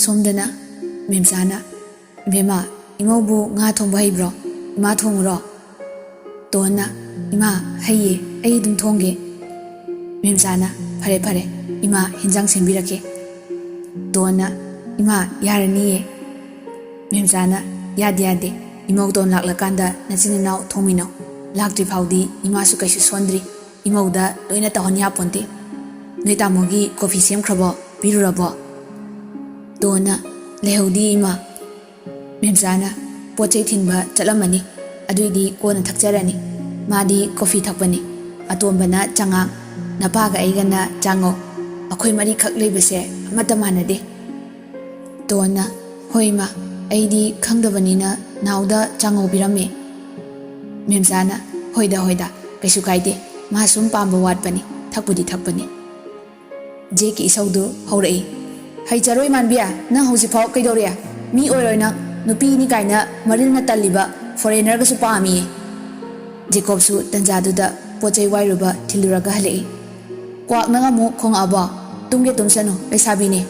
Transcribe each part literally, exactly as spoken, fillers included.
ꯁꯣꯝꯗꯅ ꯃꯦꯝꯆꯥꯅ, "ꯏꯕꯦꯝꯃ, ꯏꯃꯧꯕꯨ ꯉꯥ ꯊꯣꯡꯕ ꯍꯩꯕ꯭ꯔꯣ? ꯏꯃꯥ ꯊꯣꯡꯉꯨꯔꯣ?" ꯇꯣꯟꯅ, "ꯏꯃꯥ, ꯍꯩꯌꯦ, ꯑꯩ ꯑꯗꯨꯝ ꯊꯣꯡꯒꯦ꯫" ꯃꯦꯝꯆꯥꯅ, "ꯐꯔꯦ, ꯐꯔꯦ, ꯏꯃꯥ ꯍꯤꯟꯖꯥꯡ ꯁꯦꯝꯕꯤꯔꯛꯀꯦ꯫" ꯇꯣꯟꯅ, "ꯏꯃꯥ, ꯌꯥꯔꯅꯤꯌꯦ꯫" ꯃꯦꯝꯆꯥꯅ, "ꯌꯥꯗꯦ, ꯌꯥꯗꯦ, ꯏꯃꯧ ꯇꯣꯟ ꯂꯥꯛꯂꯀꯥꯟꯗ ꯅꯆꯤꯟ ꯅꯅꯥꯎ ꯊꯣꯡꯃꯤꯟꯅꯧ꯫ ꯂꯥꯛꯇ꯭ꯔꯤ ꯐꯥꯎꯗꯤ ꯏꯃꯥꯁꯨ ꯀꯩꯁꯨ ꯁꯣꯟꯗ꯭ꯔꯤ꯫ ꯏꯃꯧꯗ ꯂꯣꯏꯅ ꯇꯧꯍꯟ ꯌꯥꯄꯣꯟꯇꯦ꯫ ꯅꯣꯏ ꯇꯥꯃꯣꯒꯤ ꯀꯣꯐꯤ ꯁꯦꯝꯈ꯭ꯔꯕꯣ? ꯄꯤꯔꯨꯔꯕꯣ?" ꯇꯣꯟꯅ, "ꯂꯩꯍꯧꯗꯤ ꯏꯃꯥ꯫" ꯃꯦꯝꯆꯥꯅ, "ꯄꯣꯠ ꯆꯩ ꯊꯤꯟꯕ ꯆꯠꯂꯝꯃꯅꯤ, ꯑꯗꯨꯏꯗꯤ ꯀꯣꯟꯅ ꯊꯛꯆꯔꯅꯤ꯫ ꯃꯥꯗꯤ ꯀꯣꯐꯤ ꯊꯛꯄꯅꯤ, ꯑꯇꯣꯝꯕꯅ ꯆꯉꯥꯡ, ꯅꯄꯥꯒ ꯑꯩꯒꯅ ꯆꯥꯉꯧ꯫ ꯑꯩꯈꯣꯏ ꯃꯔꯤꯈꯛ ꯂꯩꯕꯁꯦ ꯑꯃꯠꯇ ꯃꯥꯟꯅꯗꯦ꯫" ꯇꯣꯟꯅ, "ꯍꯣꯏ ꯏꯃꯥ, ꯑꯩꯗꯤ ꯈꯪꯗꯕꯅꯤꯅ ꯅꯥꯎꯗ ꯆꯥꯉꯧ ꯄꯤꯔꯝꯃꯦ꯫" ꯃꯦꯝꯆꯥꯅ, "ꯍꯣꯏꯗ, ꯍꯣꯏꯗ, ꯀꯩꯁꯨ ꯀꯥꯏꯗꯦ, ꯃꯥ ꯁꯨꯝ ꯄꯥꯝꯕ ꯋꯥꯠꯄꯅꯤ, ꯊꯛꯄꯨꯗꯤ ꯊꯛꯄꯅꯤ꯫" ꯖꯦꯛꯀꯤ ꯏꯁꯧꯗꯨ ꯍꯧꯔꯛꯏ꯫ "ꯍꯩꯖꯔꯣꯏ ꯃꯥꯟꯕꯤ, ꯅꯪ ꯍꯧꯖꯤꯛꯐꯥꯎ ꯀꯩꯗꯧꯔꯤ? ꯃꯤ ꯑꯣꯏꯔꯣꯏ ꯅꯪ, ꯅꯨꯄꯤꯅꯤ ꯀꯥꯏꯅ ꯃꯔꯤꯜꯅ ꯇꯜꯂꯤꯕ ꯐꯣꯔꯦꯅꯔꯒꯁꯨ ꯄꯥꯝꯃꯤꯌꯦ꯫" ꯖꯦꯀꯣꯕꯁꯨ ꯇꯟꯖꯥꯗꯨꯗ ꯄꯣꯠ ꯆꯩ ꯋꯥꯏꯔꯨꯕ ꯊꯤꯜꯂꯨꯔꯒ ꯍꯜꯂꯛꯏ꯫ ꯀ꯭ꯋꯥꯛꯅꯒ ꯑꯃꯨꯛ ꯈꯣꯡꯉꯛꯑꯕꯣ? "ꯇꯨꯝꯒꯦ ꯇꯨꯝꯁꯅꯨ, ꯂꯩꯁꯥꯕꯤꯅꯦ꯫"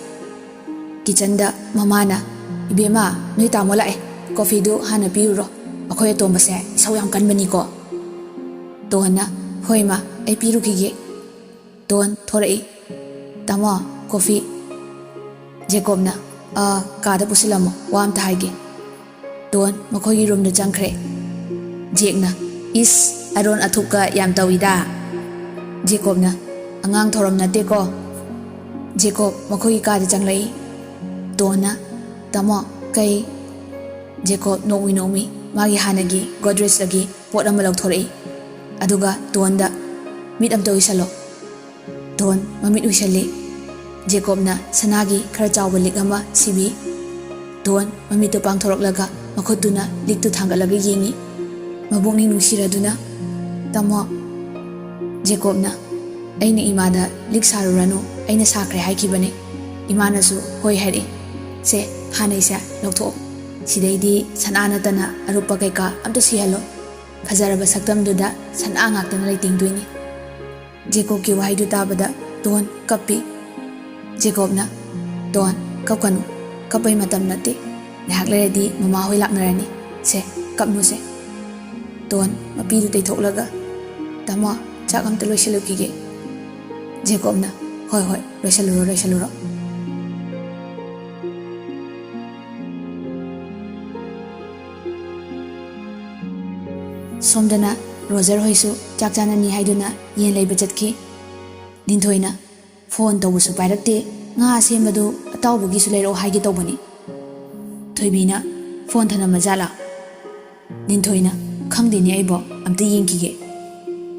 ꯀꯤꯆꯟꯗ ꯃꯃꯥꯅ, "ꯏꯕꯦꯝꯃ, ꯅꯣꯏ ꯇꯥꯃꯣ ꯂꯥꯛꯑꯦ, ꯀꯣꯐꯤꯗꯨ ꯍꯥꯟꯅ ꯄꯤꯔꯨꯔꯣ, ꯑꯩꯈꯣꯏ ꯑꯇꯣꯝꯕꯁꯦ ꯏꯁꯧ ꯌꯥꯝ ꯀꯟꯕꯅꯤꯀꯣ꯫" ꯇꯣꯟꯅ, "ꯍꯣꯏ ꯃꯥ, ꯑꯩ ꯄꯤꯔꯨꯈꯤꯒꯦ꯫" ꯇꯣꯟ ꯊꯣꯔꯛꯏ꯫ "ꯇꯥꯃꯣ, ꯀꯣꯐꯤ꯫" ꯖꯦꯀꯣꯕꯅ, "ꯑ, ꯀꯥꯗ ꯄꯨꯁꯤꯜꯂꯝꯃꯣ, ꯋꯥ ꯑꯝꯇ ꯍꯥꯏꯒꯦ꯫" ꯇꯣꯟ ꯃꯈꯣꯏꯒꯤ ꯔꯨꯝꯗ ꯆꯪꯈ꯭ꯔꯦ꯫ ꯖꯦꯛꯅ, "ꯏꯁ, ꯑꯔꯣꯟ ꯑꯊꯨꯞꯀ ꯌꯥꯝ ꯇꯧꯏꯗ꯫" ꯖꯦꯀꯣꯕꯅ, "ꯑꯉꯥꯡ ꯊꯧꯔꯝ ꯅꯠꯇꯦꯀꯣ꯫" ꯖꯦꯀꯣꯕ ꯃꯈꯣꯏꯒꯤ ꯀꯥꯗ ꯆꯪꯂꯛꯏ꯫ ꯇꯣꯟꯅ, "ꯇꯥꯃꯣ, ꯀꯩ?" ꯖꯦꯀꯣꯕ ꯅꯣꯛꯃꯤ ꯅꯣꯛꯃꯤ ꯃꯥꯒꯤ ꯍꯥꯟꯅꯒꯤ ꯒꯣꯗ꯭ꯔꯦꯖꯇꯒꯤ ꯄꯣꯠ ꯑꯃ ꯂꯧꯊꯣꯔꯛꯏ꯫ ꯑꯗꯨꯒ ꯇꯣꯟꯗ, "ꯃꯤꯠ ꯑꯝꯇ ꯎꯏꯁꯜꯂꯣ꯫" ꯇꯣꯟ ꯃꯃꯤꯠ ꯎꯏꯁꯜꯂꯤ꯫ ꯖꯦꯀꯣꯕꯅ ꯁꯅꯥꯒꯤ ꯈꯔ ꯆꯥꯎꯕ ꯂꯤꯛ ꯑꯃ ꯁꯤꯕꯤ꯫ ꯇꯣꯟ ꯃꯃꯤꯠꯇꯨ ꯄꯥꯡꯊꯣꯔꯛꯂꯒ ꯃꯈꯨꯠꯇꯨꯅ ꯂꯤꯛꯇꯨ ꯊꯥꯡꯒꯠꯂꯒ ꯌꯦꯡꯉꯤ꯫ ꯃꯕꯨꯛꯅꯤꯡ ꯅꯨꯡꯁꯤꯔꯗꯨꯅ, "ꯇꯥꯃꯣ꯫" ꯖꯦꯀꯣꯕꯅ, "ꯑꯩꯅ ꯏꯃꯥꯗ ꯂꯤꯛ ꯁꯥꯔꯨꯔꯅꯨ, ꯑꯩꯅ ꯁꯥꯈ꯭ꯔꯦ ꯍꯥꯏꯈꯤꯕꯅꯦ꯫ ꯏꯃꯥꯅꯁꯨ ꯍꯣꯏ ꯍꯥꯏꯔꯛꯏ꯫ ꯁꯦ, ꯍꯥꯟꯅꯩꯁꯦ ꯂꯧꯊꯣꯛꯑꯣ꯫ ꯁꯤꯗꯩꯗꯤ ꯁꯅꯥ ꯅꯠꯇꯅ ꯑꯔꯨꯞꯄ ꯀꯩꯀꯥ ꯑꯝꯇ ꯁꯤꯍꯜꯂꯣ꯫ ꯐꯖꯔꯕ ꯁꯛꯇꯝꯗꯨꯗ ꯁꯅꯥ ꯉꯥꯛꯇꯅ ꯂꯩꯇꯦꯡꯗꯣꯏꯅꯤ꯫" ꯖꯦꯀꯣꯕꯀꯤ ꯋꯥꯍꯩꯗꯨ ꯇꯥꯕꯗ ꯇꯣꯟ ꯀꯞꯄꯤ꯫ ꯖꯦꯀꯣꯕꯅ, "ꯇꯣꯟ, "ꯀꯞꯀꯅꯨ, ꯀꯞꯄꯩ ꯃꯇꯝ ꯅꯠꯇꯦ꯫ ꯉꯥꯏꯍꯥꯛ ꯂꯩꯔꯗꯤ ꯃꯃꯥ ꯍꯣꯏ ꯂꯥꯛꯅꯔꯅꯤ꯫ ꯁꯦ, ꯀꯞꯅꯨꯁꯦ꯫" ꯇꯣꯟ ꯃꯄꯤꯗꯨ ꯇꯩꯊꯣꯛꯂꯒ, "ꯇꯥꯃꯣ, ꯆꯥꯛ ꯑꯝꯇ ꯂꯣꯏꯁꯤꯜꯂꯨꯈꯤꯒꯦ꯫" ꯖꯦꯀꯣꯕꯅ, "ꯍꯣꯏ, ꯍꯣꯏ, ꯂꯣꯏꯁꯤꯜꯂꯨꯔꯣ, ꯂꯣꯏꯁꯤꯜꯂꯨꯔꯣ꯫" ꯁꯣꯝꯗꯅ ꯔꯣꯖꯔ ꯍꯣꯏꯁꯨ ꯆꯥꯛ ꯆꯥꯅꯅꯤ ꯍꯥꯏꯗꯨꯅ ꯌꯦꯟ ꯂꯩꯕ ꯆꯠꯈꯤ꯫ ꯂꯤꯟꯊꯣꯏꯅ, "ꯐꯣꯟ ꯇꯧꯕꯁꯨ ꯄꯥꯏꯔꯛꯇꯦ, ꯉꯥ ꯑꯁꯦꯝꯕꯗꯨ ꯑꯇꯥꯎꯕꯒꯤꯁꯨ ꯂꯩꯔꯛꯑꯣ ꯍꯥꯏꯒꯦ ꯇꯧꯕꯅꯤ꯫" ꯊꯣꯏꯕꯤꯅ, "ꯐꯣꯟ ꯊꯅꯝꯃ ꯖꯥꯠꯂꯥ?" ꯂꯤꯟꯊꯣꯏꯅ, "ꯈꯪꯗꯦꯅꯦ ꯑꯩꯕꯣ, ꯑꯝꯇ ꯌꯦꯡꯈꯤꯒꯦ꯫"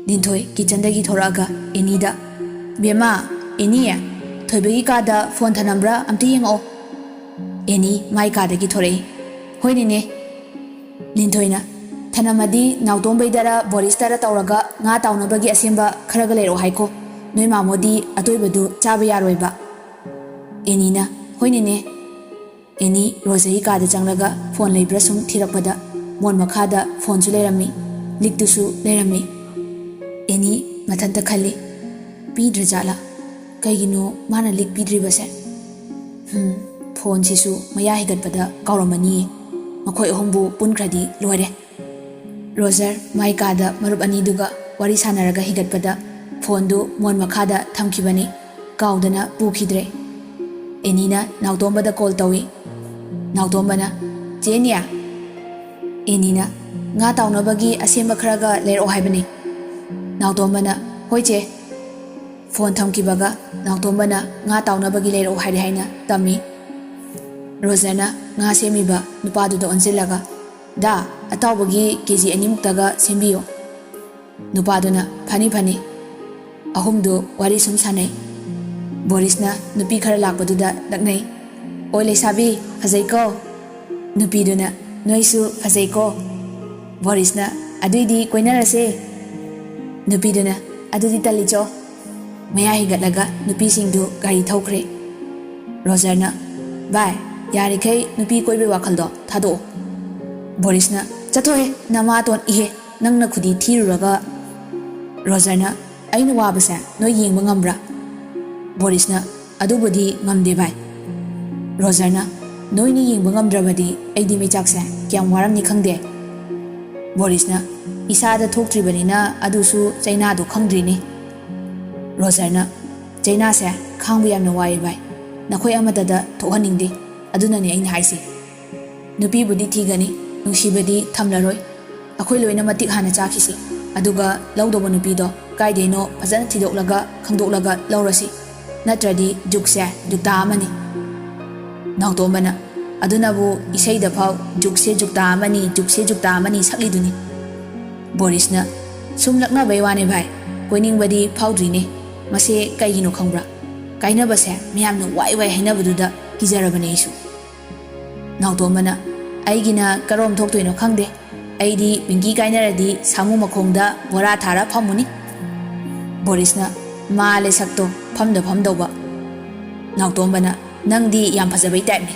ꯂꯤꯟꯊꯣꯏ ꯀꯤꯆꯟꯗꯒꯤ ꯊꯣꯔꯛꯑꯒ ꯑꯦꯅꯤꯗ, "ꯕꯦꯝꯃ, ꯑꯦꯅꯤ, ꯊꯣꯏꯕꯒꯤ ꯀꯥꯗ ꯐꯣꯟ ꯊꯅꯝꯕ꯭ꯔꯥ ꯑꯝꯇ ꯌꯦꯡꯉꯛꯑꯣ꯫" ꯑꯦꯅꯤ ꯃꯥꯏ ꯀꯥꯗꯒꯤ ꯊꯣꯔꯛꯏ꯫ "ꯍꯣꯏ ꯅꯦꯅꯦ꯫" ꯂꯤꯟꯊꯣꯏꯅ, "ꯊꯅꯝꯃꯗꯤ ꯅꯥꯎꯇꯣꯝꯕꯩꯗꯔ ꯕꯣꯔꯤꯁꯇꯔ ꯇꯧꯔꯒ ꯉꯥ ꯇꯥꯎꯅꯕꯒꯤ ꯑꯁꯦꯝꯕ ꯈꯔꯒ ꯂꯩꯔꯛꯑꯣ ꯍꯥꯏꯈꯣ꯫ ꯅꯣꯏ ꯃꯥꯃꯣꯗꯤ ꯑꯇꯣꯏꯕꯗꯨ ꯆꯥꯕ ꯌꯥꯔꯣꯏꯕ꯫" ꯑꯦꯅꯤꯅ, "ꯍꯣꯏ ꯅꯦꯅꯦ꯫" ꯑꯦꯅꯤ ꯔꯣꯖꯔꯤ ꯀꯥꯗ ꯆꯪꯂꯒ ꯐꯣꯟ ꯂꯩꯕ꯭ꯔꯥ ꯁꯨꯝ ꯊꯤꯔꯛꯄꯗ ꯃꯣꯟ ꯃꯈꯥꯗ ꯐꯣꯟꯁꯨ ꯂꯩꯔꯝꯃꯤ, ꯂꯤꯛꯇꯨꯁꯨ ꯂꯩꯔꯝꯃꯤ꯫ ꯑꯦꯅꯤ ꯃꯊꯟꯇ ꯈꯜꯂꯤ, "ꯄꯤꯗ꯭ꯔꯖꯥꯠꯂꯥ? ꯀꯩꯒꯤꯅꯣ ꯃꯥꯅ ꯂꯤꯛ ꯄꯤꯗ꯭ꯔꯤꯕꯁꯦ? ꯍꯝ, ꯐꯣꯟꯁꯤꯁꯨ ꯃꯌꯥ ꯍꯤꯒꯠꯄꯗ ꯀꯥꯎꯔꯝꯃꯅꯤꯌꯦ꯫ ꯃꯈꯣꯏ ꯑꯍꯨꯝꯕꯨ ꯄꯨꯟꯈ꯭ꯔꯗꯤ ꯂꯣꯏꯔꯦ꯫" ꯔꯣꯖꯔ ꯃꯥꯏ ꯀꯥꯗ ꯃꯔꯨꯞ ꯑꯅꯤꯗꯨꯒ ꯋꯥꯔꯤ ꯁꯥꯟꯅꯔꯒ ꯍꯤꯒꯠꯄꯗ ꯐꯣꯟꯗꯨ ꯃꯣꯟ ꯃꯈꯥꯗ ꯊꯝꯈꯤꯕꯅꯤ꯫ ꯀꯥꯎꯗꯅ ꯄꯨꯈꯤꯗ꯭ꯔꯦ꯫ ꯑꯦꯅꯤꯅ ꯅꯥꯎꯇꯣꯝꯕꯗ ꯀꯣꯜ ꯇꯧꯏ꯫ ꯅꯥꯎꯇꯣꯝꯕꯅ, "ꯆꯦ ꯅꯤꯌꯥ?" ꯑꯦꯅꯤꯅ, "ꯉꯥ ꯇꯥꯎꯅꯕꯒꯤ ꯑꯁꯦꯝꯕ ꯈꯔꯒ ꯂꯩꯔꯛꯑꯣ ꯍꯥꯏꯕꯅꯤ꯫" ꯅꯥꯎꯇꯣꯝꯕꯅ, "ꯍꯣꯏ ꯆꯦ꯫" ꯐꯣꯟ ꯊꯝꯈꯤꯕꯒ ꯅꯥꯎꯇꯣꯝꯕꯅ ꯉꯥ ꯇꯥꯎꯅꯕꯒꯤ ꯂꯩꯔꯛꯑꯣ ꯍꯥꯏꯔꯦ ꯍꯥꯏꯅ ꯇꯝꯃꯤ꯫ ꯔꯣꯖꯔꯅ ꯉꯥ ꯁꯦꯝꯃꯤꯕ ꯅꯨꯄꯥꯗꯨꯗ ꯑꯣꯟꯁꯤꯜꯂꯒ, "ꯗꯥ, ꯑꯇꯥꯎꯕꯒꯤ ꯀꯦ ꯖꯤ ꯑꯅꯤꯃꯨꯛꯇꯒ ꯁꯦꯝꯕꯤꯌꯨ꯫" ꯅꯨꯄꯥꯗꯨꯅ, "ꯐꯅꯤ, ꯐꯅꯤ꯫" ꯑꯍꯨꯝꯗꯨ ꯋꯥꯔꯤ ꯁꯨꯝ ꯁꯥꯟꯅꯩ꯫ ꯕꯣꯔꯤꯁꯅ ꯅꯨꯄꯤ ꯈꯔ ꯂꯥꯛꯄꯗꯨꯗ ꯅꯛꯅꯩ꯫ "ꯑꯣ ꯂꯩꯁꯥꯕꯤ, ꯐꯖꯩꯀꯣ?" ꯅꯨꯄꯤꯗꯨꯅ, "ꯅꯣꯏꯁꯨ ꯐꯖꯩꯀꯣ?" ꯕꯣꯔꯤꯁꯅ, "ꯑꯗꯨꯏꯗꯤ ꯀꯣꯏꯅꯔꯁꯦ꯫" ꯅꯨꯄꯤꯗꯨꯅ, "ꯑꯗꯨꯗꯤ ꯇꯜꯂꯤꯆꯣ꯫" ꯃꯌꯥ ꯍꯤꯒꯠꯂꯒ ꯅꯨꯄꯤꯁꯤꯡꯗꯨ ꯒꯥꯔꯤ ꯊꯧꯈ꯭ꯔꯦ꯫ ꯔꯣꯖꯔꯅ, "ꯚꯥꯏ, ꯌꯥꯔꯤꯈꯩ ꯅꯨꯄꯤ ꯀꯣꯏꯕꯩ ꯋꯥꯈꯜꯗꯣ ꯊꯥꯗꯣꯛꯑꯣ꯫" ꯕꯣꯔꯤꯁꯅ, "ꯆꯠꯊꯣꯛꯍꯦ, ꯅꯃꯥꯇꯣꯟ ꯏꯍꯦ, ꯅꯪꯅ ꯈꯨꯗꯤ ꯊꯤꯔꯨꯔꯒ꯫" ꯔꯣꯖꯔꯅ, "ꯑꯩꯅ ꯋꯥꯕꯁꯦ ꯅꯣꯏ ꯌꯦꯡꯕ ꯉꯝꯕ꯭ꯔꯥ?" ꯕꯣꯔꯤꯁꯅ, "ꯑꯗꯨꯕꯨꯗꯤ ꯉꯝꯗꯦ ꯚꯥꯏ꯫" ꯔꯣꯖꯔꯅ, "ꯅꯣꯏꯅ ꯌꯦꯡꯕ ꯉꯝꯗ꯭ꯔꯕꯗꯤ ꯑꯩꯗꯤ ꯃꯩꯆꯥꯛꯁꯦ ꯀꯌꯥꯝ ꯋꯥꯔꯝꯅꯤ ꯈꯪꯗꯦ꯫" ꯕꯣꯔꯤꯁꯅ, "ꯏꯁꯥꯗ ꯊꯣꯛꯇ꯭ꯔꯤꯕꯅꯤꯅ ꯑꯗꯨꯁꯨ ꯆꯩꯅꯥꯗꯣ ꯈꯪꯗ꯭ꯔꯤꯅꯦ꯫" ꯔꯣꯖꯔꯅ, "ꯆꯩꯅꯥꯁꯦ ꯈꯥꯡꯕ ꯌꯥꯝꯅ ꯋꯥꯏꯌꯦ ꯚꯥꯏ꯫ ꯅꯈꯣꯏ ꯑꯃꯠꯇꯗ ꯊꯣꯛꯍꯟꯅꯤꯡꯗꯦ꯫ ꯑꯗꯨꯅꯅꯦ ꯑꯩꯅ ꯍꯥꯏꯁꯦ꯫ ꯅꯨꯄꯤꯕꯨꯗꯤ ꯊꯤꯒꯅꯤ, ꯅꯨꯡꯁꯤꯕꯗꯤ ꯊꯝꯂꯔꯣꯏ꯫ ꯑꯩꯈꯣꯏ ꯂꯣꯏꯅ ꯃꯇꯤꯛ ꯍꯥꯟꯅ ꯆꯥꯈꯤꯁꯤ꯫ ꯑꯗꯨꯒ ꯂꯧꯗꯧꯕ ꯅꯨꯄꯤꯗꯣ ꯀꯥꯏꯗꯩꯅꯣ ꯐꯖꯅ ꯊꯤꯗꯣꯛꯂꯒ ꯈꯪꯗꯣꯛꯂꯒ ꯂꯧꯔꯁꯤ꯫ ꯅꯠꯇ꯭ꯔꯗꯤ ꯖꯨꯛꯁꯦ ꯖꯨꯛꯇꯥ ꯑꯃꯅꯤ꯫" ꯅꯥꯎꯇꯣꯝꯕꯅ, "ꯑꯗꯨꯅꯕꯨ ꯏꯁꯩꯗ ꯐꯥꯎ 'ꯖꯨꯛꯁꯦ ꯖꯨꯛꯇꯥ ꯑꯃꯅꯤ, ꯖꯨꯛꯁꯦ ꯖꯨꯛꯇꯥ ꯑꯃꯅꯤ' ꯁꯛꯂꯤꯗꯨꯅꯤ꯫" ꯕꯣꯔꯤꯁꯅ, "ꯁꯨꯝ ꯂꯛꯅꯕꯩ ꯋꯥꯅꯦ ꯚꯥꯏ, ꯀꯣꯏꯅꯤꯡꯕꯗꯤ ꯐꯥꯎꯗ꯭ꯔꯤꯅꯦ꯫ ꯃꯁꯦ ꯀꯩꯒꯤꯅꯣ ꯈꯪꯕ꯭ꯔꯥ? ꯀꯥꯏꯅꯕꯁꯦ ꯃꯌꯥꯝꯅ ꯋꯥꯏ ꯋꯥꯏ ꯍꯥꯏꯅꯕꯗꯨꯗ ꯀꯤꯖꯔꯕꯅꯦ ꯑꯩꯁꯨ꯫" ꯅꯥꯎꯇꯣꯝꯕꯅ, "ꯑꯩꯒꯤꯅ ꯀꯔꯣꯝ ꯊꯣꯛꯇꯣꯏꯅꯣ ꯈꯪꯗꯦ꯫ ꯑꯩꯗꯤ ꯄꯤꯡꯀꯤ ꯀꯥꯏꯅꯔꯗꯤ ꯁꯥꯃꯨ ꯃꯈꯣꯡꯗ ꯕꯣꯔꯥ ꯊꯥꯔ ꯐꯝꯃꯨꯅꯤ꯫" ꯕꯣꯔꯤꯁꯅ, "ꯃꯥꯜꯂꯦ ꯁꯛꯇꯣ ꯐꯝꯗ ꯐꯝꯗꯧꯕ꯫" ꯅꯥꯎꯇꯣꯝꯕꯅ, "ꯅꯪꯗꯤ ꯌꯥꯝ ꯐꯖꯕꯩ ꯇꯥꯏꯞꯅꯤ꯫"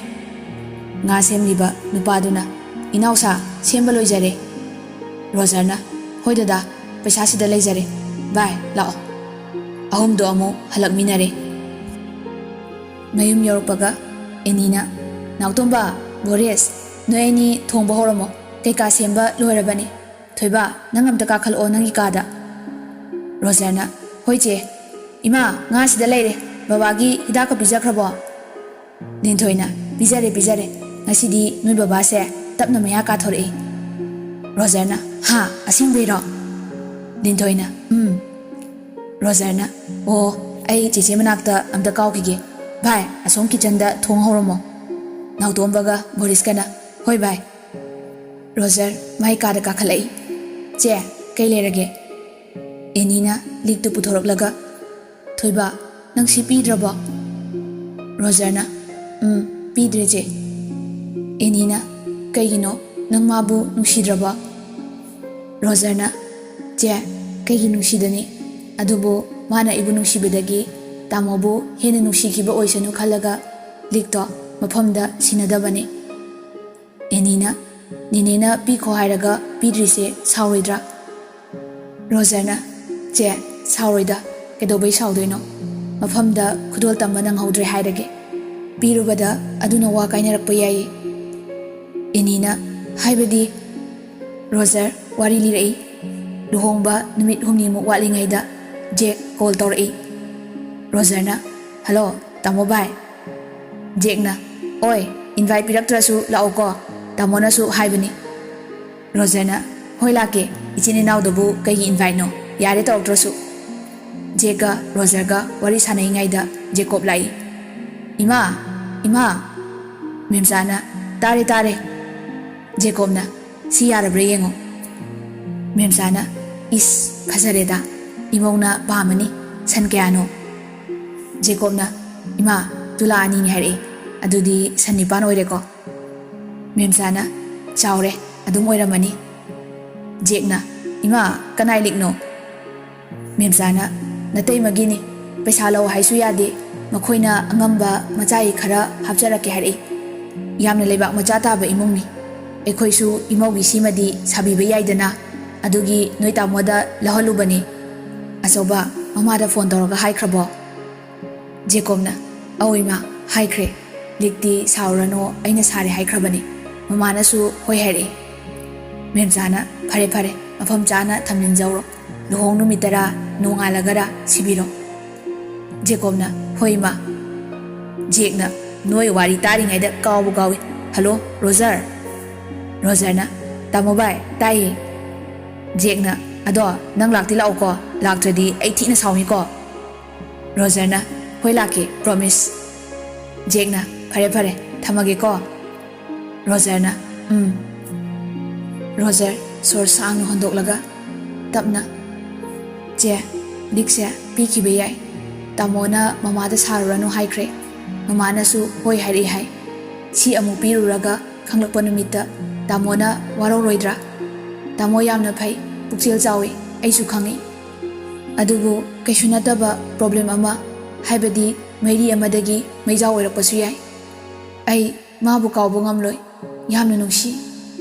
ꯉꯥ ꯁꯦꯝꯂꯤꯕ ꯅꯨꯄꯥꯗꯨꯅ, "ꯏꯅꯥꯎꯁꯥ, ꯁꯦꯝꯕ ꯂꯣꯏꯖꯔꯦ꯫" ꯔꯣꯖꯔꯅ, "ꯍꯣꯏ ꯗꯗꯥ, ꯄꯩꯁꯥ ꯁꯤꯗ ꯂꯩꯖꯔꯦ꯫ ꯚꯥꯏ, ꯂꯥꯛꯑꯣ꯫" ꯑꯍꯨꯝꯗꯣ ꯑꯃꯨꯛ ꯍꯜꯂꯛꯃꯤꯟꯅꯔꯦ꯫ ꯃꯌꯨꯝ ꯌꯧꯔꯛꯄꯒ ꯑꯦꯅꯤꯅ, "ꯅꯥꯎꯇꯣꯝꯕ, ꯕꯣꯔꯤꯁ, ꯅꯣꯏ ꯑꯅꯤ ꯊꯣꯡꯕ ꯍꯧꯔꯝꯃꯣ꯫ ꯀꯩꯀꯥ ꯁꯦꯝꯕ ꯂꯣꯏꯔꯕꯅꯤ꯫ ꯊꯣꯏꯕ, ꯅꯪ ꯑꯝꯇ ꯀꯥꯈꯠꯂꯛꯑꯣ ꯅꯪꯒꯤ ꯀꯥꯗ꯫" ꯔꯣꯖꯔꯅ, "ꯍꯣꯏ ꯆꯦ꯫ ꯏꯃꯥ, ꯉꯥ ꯁꯤꯗ ꯂꯩꯔꯦ꯫ ꯕꯕꯥꯒꯤ ꯍꯤꯗꯥꯛꯀ ꯄꯤꯖꯈ꯭ꯔꯕꯣ?" ꯂꯤꯟꯊꯣꯏꯅ, "ꯄꯤꯖꯔꯦ, ꯄꯤꯖꯔꯦ꯫ ꯉꯁꯤꯗꯤ ꯅꯣꯏ ꯕꯕꯥꯁꯦ ꯇꯞꯅ ꯃꯌꯥ ꯀꯥꯊꯣꯔꯛꯏ꯫" ꯔꯣꯖꯔꯅ, "ꯍꯥ? ꯑꯁꯦꯡꯕꯩꯔꯣ?" ꯂꯤꯟꯊꯣꯏꯅ, "ꯎꯝ꯫" ꯔꯣꯖꯔꯅ, "ꯑꯣ, ꯑꯩ ꯆꯦꯆꯦ ꯃꯅꯥꯛꯇ ꯑꯝꯇ ꯀꯥꯎꯈꯤꯒꯦ꯫ ꯚꯥꯏ, ꯑꯁꯣꯝ ꯀꯤꯆꯟꯗ ꯊꯣꯡ ꯍꯧꯔꯝꯃꯣ꯫" ꯅꯥꯎꯇꯣꯝꯕꯒ ꯕꯣꯔꯤꯁꯀꯅ, "ꯍꯣꯏ ꯚꯥꯏ꯫" ꯔꯣꯖꯔ ꯃꯥꯏ ꯀꯥꯗ ꯀꯥꯈꯠꯂꯛꯏ꯫ "ꯆꯦ, ꯀꯩ ꯂꯩꯔꯒꯦ?" ꯑꯦꯅꯤꯅ ꯂꯤꯛꯇꯨ ꯄꯨꯊꯣꯔꯛꯂꯒ, "ꯊꯣꯏꯕ, ꯅꯪ ꯁꯤ ꯄꯤꯗ꯭ꯔꯕꯣ?" ꯔꯣꯖꯔꯅ, "ꯎꯝ, ꯄꯤꯗ꯭ꯔꯦ ꯆꯦ꯫" ꯑꯦꯅꯤꯅ, "ꯀꯩꯒꯤꯅꯣ? ꯅꯪ ꯃꯥꯕꯨ ꯅꯨꯡꯁꯤꯗ꯭ꯔꯕꯣ?" ꯔꯣꯖꯔꯅ, "ꯆꯦ, ꯀꯩꯒꯤ ꯅꯨꯡꯁꯤꯗꯅꯤ? ꯑꯗꯨꯕꯨ ꯃꯥꯅ ꯑꯩꯕꯨ ꯅꯨꯡꯁꯤꯕꯗꯒꯤ ꯇꯥꯃꯣꯕꯨ ꯍꯦꯟꯅ ꯅꯨꯡꯁꯤꯈꯤꯕ ꯑꯣꯏꯁꯅꯨ ꯈꯜꯂꯒ ꯂꯤꯛꯇꯣ ꯃꯐꯝꯗ ꯁꯤꯟꯅꯗꯕꯅꯤ꯫" ꯑꯦꯅꯤꯅ, "ꯅꯦꯅꯦꯅ ꯄꯤꯈꯣ ꯍꯥꯏꯔꯒ ꯄꯤꯗ꯭ꯔꯤꯁꯦ ꯁꯥꯎꯔꯣꯏꯗ꯭ꯔꯥ?" ꯔꯣꯖꯔꯅ, "ꯆꯦ, ꯁꯥꯎꯔꯣꯏꯗ꯫ ꯀꯩꯗꯧꯕꯩ ꯁꯥꯎꯗꯣꯏꯅꯣ? ꯃꯐꯝꯗ ꯈꯨꯗꯣꯜ ꯇꯝꯕ ꯅꯪꯍꯧꯗ꯭ꯔꯦ ꯍꯥꯏꯔꯒꯦ꯫" ꯄꯤꯔꯨꯕꯗ ꯑꯗꯨꯅ ꯋꯥ ꯀꯥꯏꯅꯔꯛꯄ ꯌꯥꯏ꯫ ꯑꯦꯅꯤꯅ, ꯍꯥꯏꯕꯗꯤ? ꯔꯣꯖꯔ ꯋꯥꯔꯤ ꯂꯤꯔꯛꯏ꯫ ꯂꯨꯍꯣꯡꯕ ꯅꯨꯃꯤꯠ ꯍꯨꯝꯅꯤꯃꯨꯛ ꯋꯥꯠꯂꯤꯉꯩꯗ ꯖꯦꯛ ꯀꯣꯜ ꯇꯧꯔꯛꯏ꯫ ꯔꯣꯖꯔꯅ, "ꯍꯜꯂꯣ, ꯇꯥꯃꯣ ꯚꯥꯏ?" ꯖꯦꯛꯅ, "ꯑꯣꯏ, ꯏꯟꯚꯥꯏꯠ ꯄꯤꯔꯛꯇ꯭ꯔꯁꯨ ꯂꯥꯛꯎꯀꯣ, ꯇꯥꯃꯣꯅꯁꯨ ꯍꯥꯏꯕꯅꯤ꯫" ꯔꯣꯖꯔꯅ, "ꯍꯣꯏ ꯂꯥꯛꯀꯦ, ꯏꯆꯤꯟ ꯏꯅꯥꯎꯗꯕꯨ ꯀꯩꯒꯤ ꯏꯟꯚꯥꯏꯠꯅꯣ? ꯌꯥꯔꯦ ꯇꯧꯔꯛꯇ꯭ꯔꯁꯨ꯫" ꯖꯦꯛꯀ ꯔꯣꯖꯔꯒ ꯋꯥꯔꯤ ꯁꯥꯟꯅꯔꯤꯉꯩꯗ ꯖꯦꯀꯣꯕ ꯂꯥꯛꯏ꯫ "ꯏꯃꯥ! ꯏꯃꯥ!" ꯃꯦꯝꯆꯥꯅ, "ꯇꯥꯔꯦ, ꯇꯥꯔꯦ꯫" ꯖꯦꯀꯣꯕꯅ, "ꯁꯤ ꯌꯥꯔꯕ꯭ꯔꯥ ꯌꯦꯡꯉꯣ꯫" ꯃꯦꯝꯆꯥꯅ, "ꯏꯁ, ꯐꯖꯔꯦꯗ, ꯏꯃꯧꯅ ꯄꯥꯝꯃꯅꯤ꯫ ꯁꯟ ꯀꯌꯥꯅꯣ?" ꯖꯦꯀꯣꯕꯅ, "ꯏꯃꯥ, ꯇꯨꯂꯥ ꯑꯅꯤꯅꯤ ꯍꯥꯏꯔꯛꯑꯦ꯫ ꯑꯗꯨꯗꯤ ꯁꯟ ꯅꯤꯄꯥꯟ ꯑꯣꯏꯔꯦꯀꯣ?" ꯃꯦꯝꯆꯥꯅ, "ꯆꯥꯎꯔꯦ, ꯑꯗꯨꯝ ꯑꯣꯏꯔꯝꯃꯅꯤ꯫" ꯖꯦꯛꯅ, "ꯏꯃꯥ, ꯀꯅꯥꯏ ꯂꯤꯛꯅꯣ?" ꯃꯦꯝꯆꯥꯅ, "ꯅꯇꯩꯃꯒꯤꯅꯤ꯫ ꯄꯩꯁꯥ ꯂꯧ ꯍꯥꯏꯁꯨ ꯌꯥꯗꯦ꯫ ꯃꯈꯣꯏꯅ ꯑꯉꯝꯕ ꯃꯆꯥꯒꯤ ꯈꯔ ꯍꯥꯞꯆꯔꯛꯀꯦ ꯍꯥꯏꯔꯛꯏ꯫ ꯌꯥꯝꯅ ꯂꯩꯕꯥꯛ ꯃꯆꯥ ꯇꯥꯕ ꯏꯃꯨꯡꯅꯤ꯫ ꯑꯩꯈꯣꯏꯁꯨ ꯏꯃꯧꯒꯤ ꯁꯤꯃꯗꯤ ꯁꯥꯕꯤꯕ ꯌꯥꯏꯗꯅ꯫ ꯑꯗꯨꯒꯤ ꯅꯣꯏ ꯇꯥꯃꯣꯗ ꯂꯧꯍꯜꯂꯨꯕꯅꯤ꯫" "ꯑꯆꯧꯕ, ꯃꯃꯥꯗ ꯐꯣꯟ ꯇꯧꯔꯒ ꯍꯥꯏꯈ꯭ꯔꯕꯣ?" ꯖꯦꯀꯣꯕꯅ, "ꯑꯧ ꯏꯃꯥ, ꯍꯥꯏꯈ꯭ꯔꯦ꯫ ꯂꯤꯛꯇꯤ ꯁꯥꯎꯔꯅꯣ, ꯑꯩꯅ ꯁꯥꯔꯦ ꯍꯥꯏꯈ꯭ꯔꯕꯅꯤ꯫ ꯃꯃꯥꯅꯁꯨ ꯍꯣꯏ ꯍꯥꯏꯔꯛꯏ꯫" ꯃꯦꯝꯆꯥꯅ, "ꯐꯔꯦ, ꯐꯔꯦ, ꯃꯐꯝ ꯆꯥꯅ ꯊꯝꯖꯤꯟꯖꯧꯔꯣ꯫ ꯂꯨꯍꯣꯡ ꯅꯨꯃꯤꯠꯇꯔꯥ, ꯅꯣꯡꯉꯥꯜꯂꯒꯔꯥ ꯁꯤꯕꯤꯔꯣ꯫" ꯖꯦꯀꯣꯕꯅ, "ꯍꯣꯏ ꯏꯃꯥ꯫" ꯖꯦꯛꯅ, "ꯅꯣꯏ ꯋꯥꯔꯤ ꯇꯥꯔꯤꯉꯩꯗ ꯀꯥꯎꯕꯨ ꯀꯥꯎꯏ꯫ Hello, Roger?" ꯔꯣꯖꯔꯅ, "ꯇꯥꯃꯣ ꯚꯥꯏ, ꯇꯥꯏꯌꯦ꯫" ꯖꯦꯛꯅ, "ꯑꯗꯣ ꯅꯪ ꯂꯥꯛꯇꯤ ꯂꯥꯛꯎꯀꯣ, ꯂꯥꯛꯇ꯭ꯔꯗꯤ ꯑꯩ ꯊꯤꯅ ꯁꯥꯎꯅꯤꯀꯣ꯫" ꯔꯣꯖꯔꯅ, "ꯍꯣꯏ ꯂꯥꯛꯀꯦ, ꯄ꯭ꯔꯣꯃꯤꯁ꯫" ꯖꯦꯛꯅ, "ꯐꯔꯦ ꯐꯔꯦ, ꯊꯝꯃꯒꯦꯀꯣ꯫" ꯔꯣꯖꯔꯅ, "ꯎꯝ꯫" ꯔꯣꯖꯔ ꯁꯣꯔ ꯁꯥꯡꯅ ꯍꯣꯟꯗꯣꯛꯂꯒ ꯇꯞꯅ, "ꯆꯦ, ꯂꯤꯛꯁꯦ ꯄꯤꯈꯤꯕ ꯌꯥꯏ꯫ ꯇꯥꯃꯣꯅ ꯃꯃꯥꯗ ꯁꯥꯔꯨꯔꯅꯨ ꯍꯥꯏꯈ꯭ꯔꯦ꯫ ꯃꯃꯥꯅꯁꯨ ꯍꯣꯏ ꯍꯥꯏꯔꯛꯏ ꯍꯥꯏ꯫ ꯁꯤ ꯑꯃꯨꯛ ꯄꯤꯔꯨꯔꯒ ꯈꯪꯂꯛꯄ ꯅꯨꯃꯤꯠꯇ ꯇꯥꯃꯣꯅ ꯋꯥꯔꯧꯔꯣꯏꯗ꯭ꯔꯥ? ꯇꯥꯃꯣ ꯌꯥꯝꯅ ꯐꯩ, ꯄꯨꯛꯆꯦꯜ ꯆꯥꯎꯏ, ꯑꯩꯁꯨ ꯈꯪꯏ꯫ ꯑꯗꯨꯕꯨ ꯀꯩꯁꯨ ꯅꯠꯇꯕ ꯄ꯭ꯔꯣꯕ꯭ꯂꯦꯝ ꯑꯃ, ꯍꯥꯏꯕꯗꯤ ꯃꯩꯔꯤ ꯑꯃꯗꯒꯤ ꯃꯩꯖꯥꯎ ꯑꯣꯏꯔꯛꯄꯁꯨ ꯌꯥꯏ꯫ ꯑꯩ ꯃꯥꯕꯨ ꯀꯥꯎꯕ ꯉꯝꯂꯣꯏ꯫ ꯌꯥꯝꯅ ꯅꯨꯡꯁꯤ꯫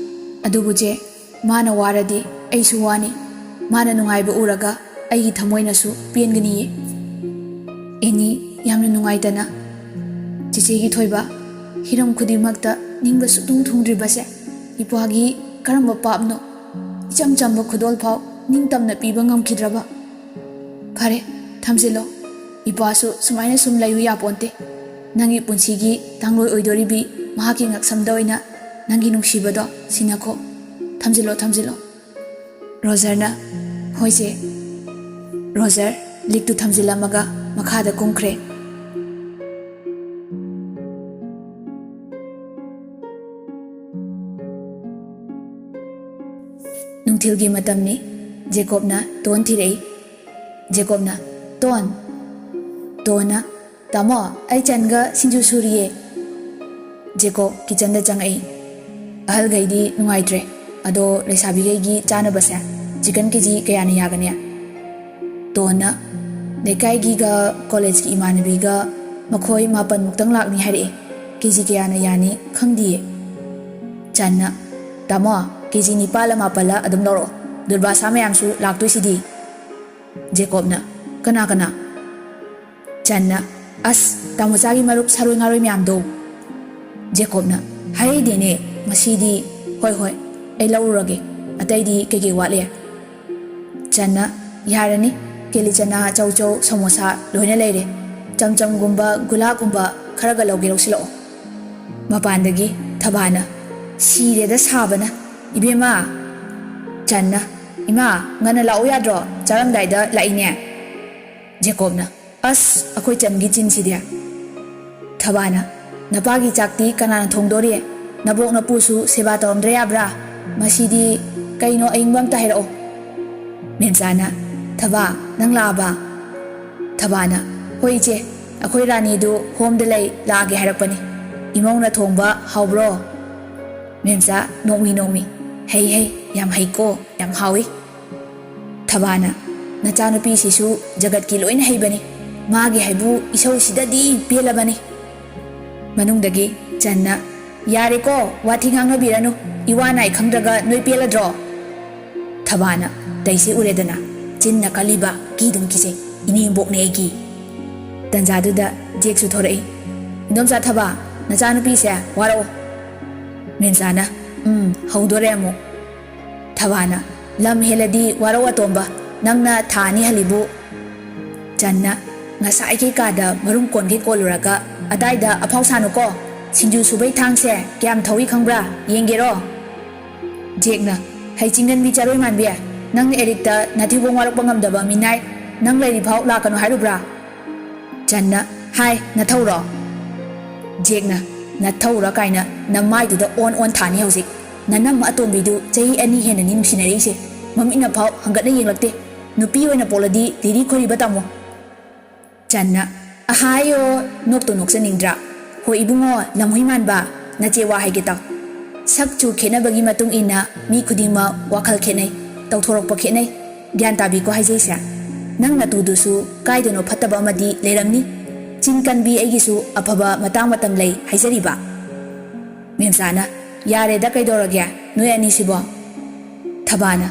ꯑꯗꯨꯕꯨ ꯆꯦ, ꯃꯥꯅ ꯋꯥꯔꯗꯤ ꯑꯩꯁꯨ ꯋꯥꯅꯤ꯫ ꯃꯥꯅ ꯅꯨꯡꯉꯥꯏꯕ ꯎꯔꯒ ꯑꯩꯒꯤ ꯊꯃꯣꯏꯅꯁꯨ ꯄꯦꯟꯒꯅꯤꯌꯦ꯫" ꯑꯦꯅꯤ ꯌꯥꯝꯅ ꯅꯨꯡꯉꯥꯏꯇꯅ, ꯆꯤꯆꯦꯒꯤ ꯊꯣꯏꯕ, ꯍꯤꯔꯝ ꯈꯨꯗꯤꯡꯃꯛꯇ ꯅꯤꯡꯕ ꯁꯨꯛꯊꯨꯡ ꯊꯨꯡꯗ꯭ꯔꯤꯕꯁꯦ ꯏꯄ꯭ꯋꯥꯒꯤ ꯀꯔꯝꯕ ꯄꯥꯞꯅꯣ? ꯏꯆꯝ ꯆꯝꯕ ꯈꯨꯗꯣꯜ ꯐꯥꯎ ꯅꯤꯡꯇꯝꯅ ꯄꯤꯕ ꯉꯝꯈꯤꯗ꯭ꯔꯕ? ꯐꯔꯦ, ꯊꯝꯖꯤꯜꯂꯣ꯫ ꯏꯄ꯭ꯋꯥꯁꯨ ꯁꯨꯃꯥꯏꯅ ꯁꯨꯝ ꯂꯩꯌꯨ ꯌꯥꯄꯣꯟꯇꯦ꯫ ꯅꯪꯒꯤ ꯄꯨꯟꯁꯤꯒꯤ ꯇꯥꯡꯂꯣꯏ ꯑꯣꯏꯗꯣꯔꯤꯕꯤ ꯃꯍꯥꯛꯀꯤ ꯉꯛꯁꯝꯗ ꯑꯣꯏꯅ ꯅꯪꯒꯤ ꯅꯨꯡꯁꯤꯕꯗꯣ ꯁꯤꯟꯅꯈꯣ꯫ ꯊꯝꯖꯤꯜꯂꯣ, ꯊꯝꯖꯤꯜꯂꯣ꯫ ꯔꯣꯖꯔꯅ, "ꯍꯣꯏ ꯆꯦ꯫" ꯔꯣꯖꯔ ꯂꯤꯛꯇꯨ ꯊꯝꯖꯤꯜꯂꯝꯃꯒ ꯃꯈꯥꯗ ꯀꯨꯝꯈ꯭ꯔꯦ꯫ ꯅꯨꯡꯊꯤꯜꯒꯤ ꯃꯇꯝꯅꯤ꯫ ꯖꯦꯀꯣꯕꯅ ꯇꯣꯟ ꯊꯤꯔꯛꯏ꯫ ꯖꯦꯀꯣꯕꯅ, "ꯇꯣꯟ!" ꯇꯣꯟꯅ, "ꯇꯥꯃꯣ, ꯑꯩ ꯆꯟꯒ ꯁꯤꯡꯖꯨ ꯁꯨꯔꯤꯌꯦ꯫" ꯖꯦꯀꯣꯕ ꯀꯤꯆꯟꯗ ꯆꯪꯉꯛꯏ꯫ "ꯑꯍꯜꯈꯩꯗꯤ ꯅꯨꯡꯉꯥꯏꯇ꯭ꯔꯦ꯫ ꯑꯗꯣ ꯂꯩꯁꯥꯕꯤꯈꯩꯒꯤ ꯆꯥꯅꯕꯁꯦ ꯆꯤꯀꯟ ꯀꯦ ꯖꯤ ꯀꯌꯥꯅ ꯌꯥꯒꯅꯤ?" ꯇꯣꯟꯅ, "ꯂꯩꯀꯥꯏꯒꯤꯒ ꯀꯣꯂꯦꯖꯀꯤ ꯏꯃꯥꯟꯅꯕꯤꯒ ꯃꯈꯣꯏ ꯃꯥꯄꯟꯃꯨꯛꯇꯪ ꯂꯥꯛꯅꯤ ꯍꯥꯏꯔꯛꯑꯦ꯫ ꯀꯦ ꯖꯤ ꯀꯌꯥꯅ ꯌꯥꯅꯤ ꯈꯪꯗꯤꯌꯦ꯫" ꯆꯟꯅ, "ꯇꯥꯃꯣ, ꯀꯦ ꯖꯤ ꯅꯤꯄꯥꯜꯂ ꯃꯥꯄꯜꯂ ꯑꯗꯨꯝ ꯂꯧꯔꯛꯑꯣ꯫ ꯗꯨꯔꯕꯥꯁꯥ ꯃꯌꯥꯝꯁꯨ ꯂꯥꯛꯇꯣꯏꯁꯤꯗꯤ꯫" ꯖꯦꯀꯣꯕꯅ, "ꯀꯅꯥ ꯀꯅꯥ?" ꯆꯟꯅ, "ꯑꯁ, ꯇꯥꯃꯣꯆꯥꯒꯤ ꯃꯔꯨꯞ ꯁꯥꯔꯣꯏ ꯉꯥꯔꯣꯏ ꯃꯌꯥꯝꯗꯣ꯫" ꯖꯦꯀꯣꯕꯅ, "ꯍꯥꯏꯍꯩꯗꯦꯅꯦ, ꯃꯁꯤꯗꯤ꯫ ꯍꯣꯏ, ꯍꯣꯏ, ꯑꯩ ꯂꯧꯔꯨꯔꯒꯦ꯫ ꯑꯇꯩꯗꯤ ꯀꯩꯀꯩ ꯋꯥꯠꯂꯤ?" ꯆꯟꯅ, "ꯌꯥꯔꯅꯤ, ꯀꯦꯂꯤꯆꯅꯥ, ꯆꯧꯆꯧ, ꯁꯃꯣꯁꯥ ꯂꯣꯏꯅ ꯂꯩꯔꯦ꯫ ꯆꯝꯆꯝꯒꯨꯝꯕ, ꯒꯨꯂꯥꯒꯨꯝꯕ ꯈꯔꯒ ꯂꯧꯒꯦ, ꯂꯧꯁꯤꯜꯂꯛꯑꯣ꯫" ꯃꯄꯥꯟꯗꯒꯤ ꯊꯕꯥꯅ, "ꯁꯤꯔꯦꯗ ꯁꯥꯕꯅ, ꯏꯕꯦꯝꯃ!" ꯆꯟꯅ, "ꯏꯃꯥ, ꯉꯟꯅ ꯂꯥꯛꯎ ꯌꯥꯗ꯭ꯔꯣ? ꯆꯥꯔꯝꯗꯥꯏꯗ ꯂꯥꯛꯏꯅꯦ꯫" ꯖꯦꯀꯣꯕꯅ, "ꯑꯁ, ꯑꯩꯈꯣꯏ ꯆꯟꯒꯤ ꯆꯤꯟꯁꯤꯗꯤ!" ꯊꯕꯥꯅ, "ꯅꯄꯥꯒꯤ ꯆꯥꯛꯇꯤ ꯀꯅꯥꯅ ꯊꯣꯡꯗꯣꯔꯤ? ꯅꯕꯣꯛ ꯅꯄꯨꯁꯨ ꯁꯦꯕꯥ ꯇꯧꯔꯝꯗ꯭ꯔ ꯌꯥꯕ꯭ꯔꯥ? ꯃꯁꯤꯗꯤ꯫ ꯀꯩꯅꯣ, ꯑꯏꯪꯕ ꯑꯝꯇ ꯍꯥꯏꯔꯛꯑꯣ꯫" ꯃꯦꯝꯆꯥꯅ, "ꯊꯕꯥ, ꯅꯪ ꯂꯥꯛꯑꯕ?" ꯊꯕꯥꯅ, "ꯍꯣꯏ ꯏꯆꯦ, ꯑꯩꯈꯣꯏ ꯔꯥꯅꯤꯗꯨ ꯍꯣꯝꯗ ꯂꯩ, ꯂꯥꯛꯑꯒꯦ ꯍꯥꯏꯔꯛꯄꯅꯤ꯫ ꯏꯃꯧꯅ ꯊꯣꯡꯕ ꯍꯥꯎꯕ꯭ꯔꯣ?" ꯃꯦꯝꯆꯥ ꯅꯣꯛꯃꯤ ꯅꯣꯛꯃꯤ, "ꯍꯩ, ꯍꯩ, ꯌꯥꯝ ꯍꯩꯀꯣ, ꯌꯥꯝ ꯍꯥꯎꯏ꯫" ꯊꯕꯥꯅ, "ꯅꯆꯥꯅꯨꯄꯤꯁꯤꯁꯨ ꯖꯒꯠꯀꯤ ꯂꯣꯏꯅ ꯍꯩꯕꯅꯤ꯫ ꯃꯥꯒꯤ ꯍꯩꯕꯨ ꯏꯁꯧꯁꯤꯗꯗꯤ ꯄꯦꯜꯂꯕꯅꯤ꯫" ꯃꯅꯨꯡꯗꯒꯤ ꯆꯟꯅ, "ꯌꯥꯔꯦꯀꯣ, ꯋꯥꯊꯤ ꯉꯥꯡꯅꯕꯤꯔꯅꯨ꯫ ꯏꯋꯥ ꯅꯥꯏ ꯈꯪꯗ꯭ꯔꯒ ꯅꯣꯏ ꯄꯦꯜꯂꯗ꯭ꯔꯣ?" ꯊꯕꯥꯅ, "ꯇꯩꯁꯦ ꯎꯔꯦꯗꯅ, ꯆꯤꯟꯅ ꯀꯜꯂꯤꯕ, ꯀꯤꯗꯨꯝ ꯀꯤꯖꯩ꯫ ꯏꯅꯦꯝꯕꯣꯛꯅꯦ ꯑꯩꯒꯤ꯫" ꯇꯟꯖꯥꯗꯨꯗ ꯖꯦꯛꯁꯨ ꯊꯣꯔꯛꯏ꯫ "ꯏꯟꯗꯣꯝꯆꯥ ꯊꯕꯥ, ꯅꯆꯥꯅꯨꯄꯤꯁꯦ ꯋꯥꯔꯛꯑꯣ꯫" ꯃꯦꯝꯆꯥꯅ, "ꯎꯝ, ꯍꯧꯗꯣꯔꯦ ꯑꯃꯨꯛ꯫" ꯊꯕꯥꯅ, "ꯂꯝ ꯍꯦꯜꯂꯗꯤ ꯋꯥꯔꯧ ꯑꯇꯣꯝꯕ, ꯅꯪꯅ ꯊꯥ ꯑꯅꯤ ꯍꯜꯂꯤꯕꯨ꯫" ꯆꯟꯅ, "ꯉꯁꯥꯏꯈꯩ ꯀꯥꯗ ꯃꯔꯨꯝ ꯀꯣꯟꯈꯩ ꯀꯣꯜꯂꯨꯔꯒ ꯑꯗꯥꯏꯗ ꯑꯐꯥꯎ ꯁꯥꯅꯨꯀꯣ꯫ ꯁꯤꯡꯖꯨ ꯁꯨꯕꯩ ꯊꯥꯡꯁꯦ ꯀꯌꯥꯝ ꯊꯧꯏ ꯈꯪꯕ꯭ꯔꯥ? ꯌꯦꯡꯒꯦꯔꯣ?" ꯖꯦꯛꯅ, "ꯍꯩ ꯆꯤꯡꯒꯟꯕꯤ ꯆꯔꯣꯏ ꯃꯥꯟꯕꯤ, ꯅꯪꯅ ꯑꯦꯔꯤꯛꯇ ꯅꯥꯊꯤꯕꯣꯡ ꯋꯥꯔꯛꯄ ꯉꯝꯗꯕ ꯃꯤꯅꯥꯏ, ꯅꯪ ꯂꯩꯔꯤꯐꯥꯎ ꯂꯥꯛꯀꯅꯨ ꯍꯥꯏꯔꯨꯕ꯭ꯔꯥ?" ꯆꯟꯅ, "ꯍꯥꯏ, ꯅꯊꯧꯔꯣ?" ꯖꯦꯛꯅ, "ꯅꯊꯧꯔ ꯀꯥꯏꯅ ꯅꯃꯥꯏꯗꯨꯗ ꯑꯣꯟ ꯑꯣꯟ ꯊꯥꯅꯤ ꯍꯧꯖꯤꯛ꯫ ꯅꯅꯝꯃ ꯑꯇꯣꯝꯕꯤꯗꯨ ꯆꯍꯤ ꯑꯅꯤ ꯍꯦꯟꯅꯅꯤ ꯅꯨꯡꯁꯤꯅꯔꯛꯏꯁꯦ꯫ ꯃꯃꯤꯠꯅꯐꯥꯎ ꯍꯪꯒꯠꯅ ꯌꯦꯡꯂꯛꯇꯦ꯫ ꯅꯨꯄꯤ ꯑꯣꯏꯅ ꯄꯣꯛꯂꯗꯤ ꯂꯤꯔꯤ ꯈꯣꯏꯔꯤꯕ ꯇꯝꯃꯣ꯫" ꯆꯟꯅ, "ꯑꯍꯥꯌꯣ, ꯅꯣꯛꯇꯣ ꯅꯣꯛꯆꯅꯤꯡꯗ꯭ꯔꯥ? ꯍꯣꯏ ꯏꯕꯨꯡꯉꯣ, ꯂꯝꯍꯨꯏ ꯃꯥꯟꯕ, ꯅꯆꯦ ꯋꯥ ꯍꯥꯏꯒꯦ ꯇꯥꯎ꯫ ꯁꯛ ꯆꯨ ꯈꯦꯠꯅꯕꯒꯤ ꯃꯇꯨꯡ ꯏꯟꯅ ꯃꯤ ꯈꯨꯗꯤꯡꯃꯛ ꯋꯥꯈꯜ ꯈꯦꯠꯅꯩ, ꯇꯧꯊꯣꯔꯛꯄ ꯈꯦꯠꯅꯩ꯫ ꯒ꯭ꯌꯥꯟ ꯇꯥꯕꯤꯀꯣ ꯍꯥꯏꯖꯩꯁꯦ꯫ ꯅꯪ ꯅꯇꯨꯗꯨꯁꯨ ꯀꯥꯏꯗꯅꯣ ꯐꯠꯇꯕ ꯑꯃꯗꯤ ꯂꯩꯔꯝꯅꯤ꯫ ꯆꯤꯟ ꯀꯟꯕꯤ ꯑꯩꯒꯤꯁꯨ ꯑꯐꯕ ꯃꯇꯥꯡ ꯃꯇꯝ ꯂꯩ ꯍꯥꯏꯖꯔꯤꯕ꯫" ꯃꯦꯝꯆꯥꯅ, "ꯌꯥꯔꯦꯗ, ꯀꯩꯗꯧꯔꯒꯦ ꯅꯣꯏ ꯑꯅꯤꯁꯤꯕꯣ?" ꯊꯕꯥꯅ,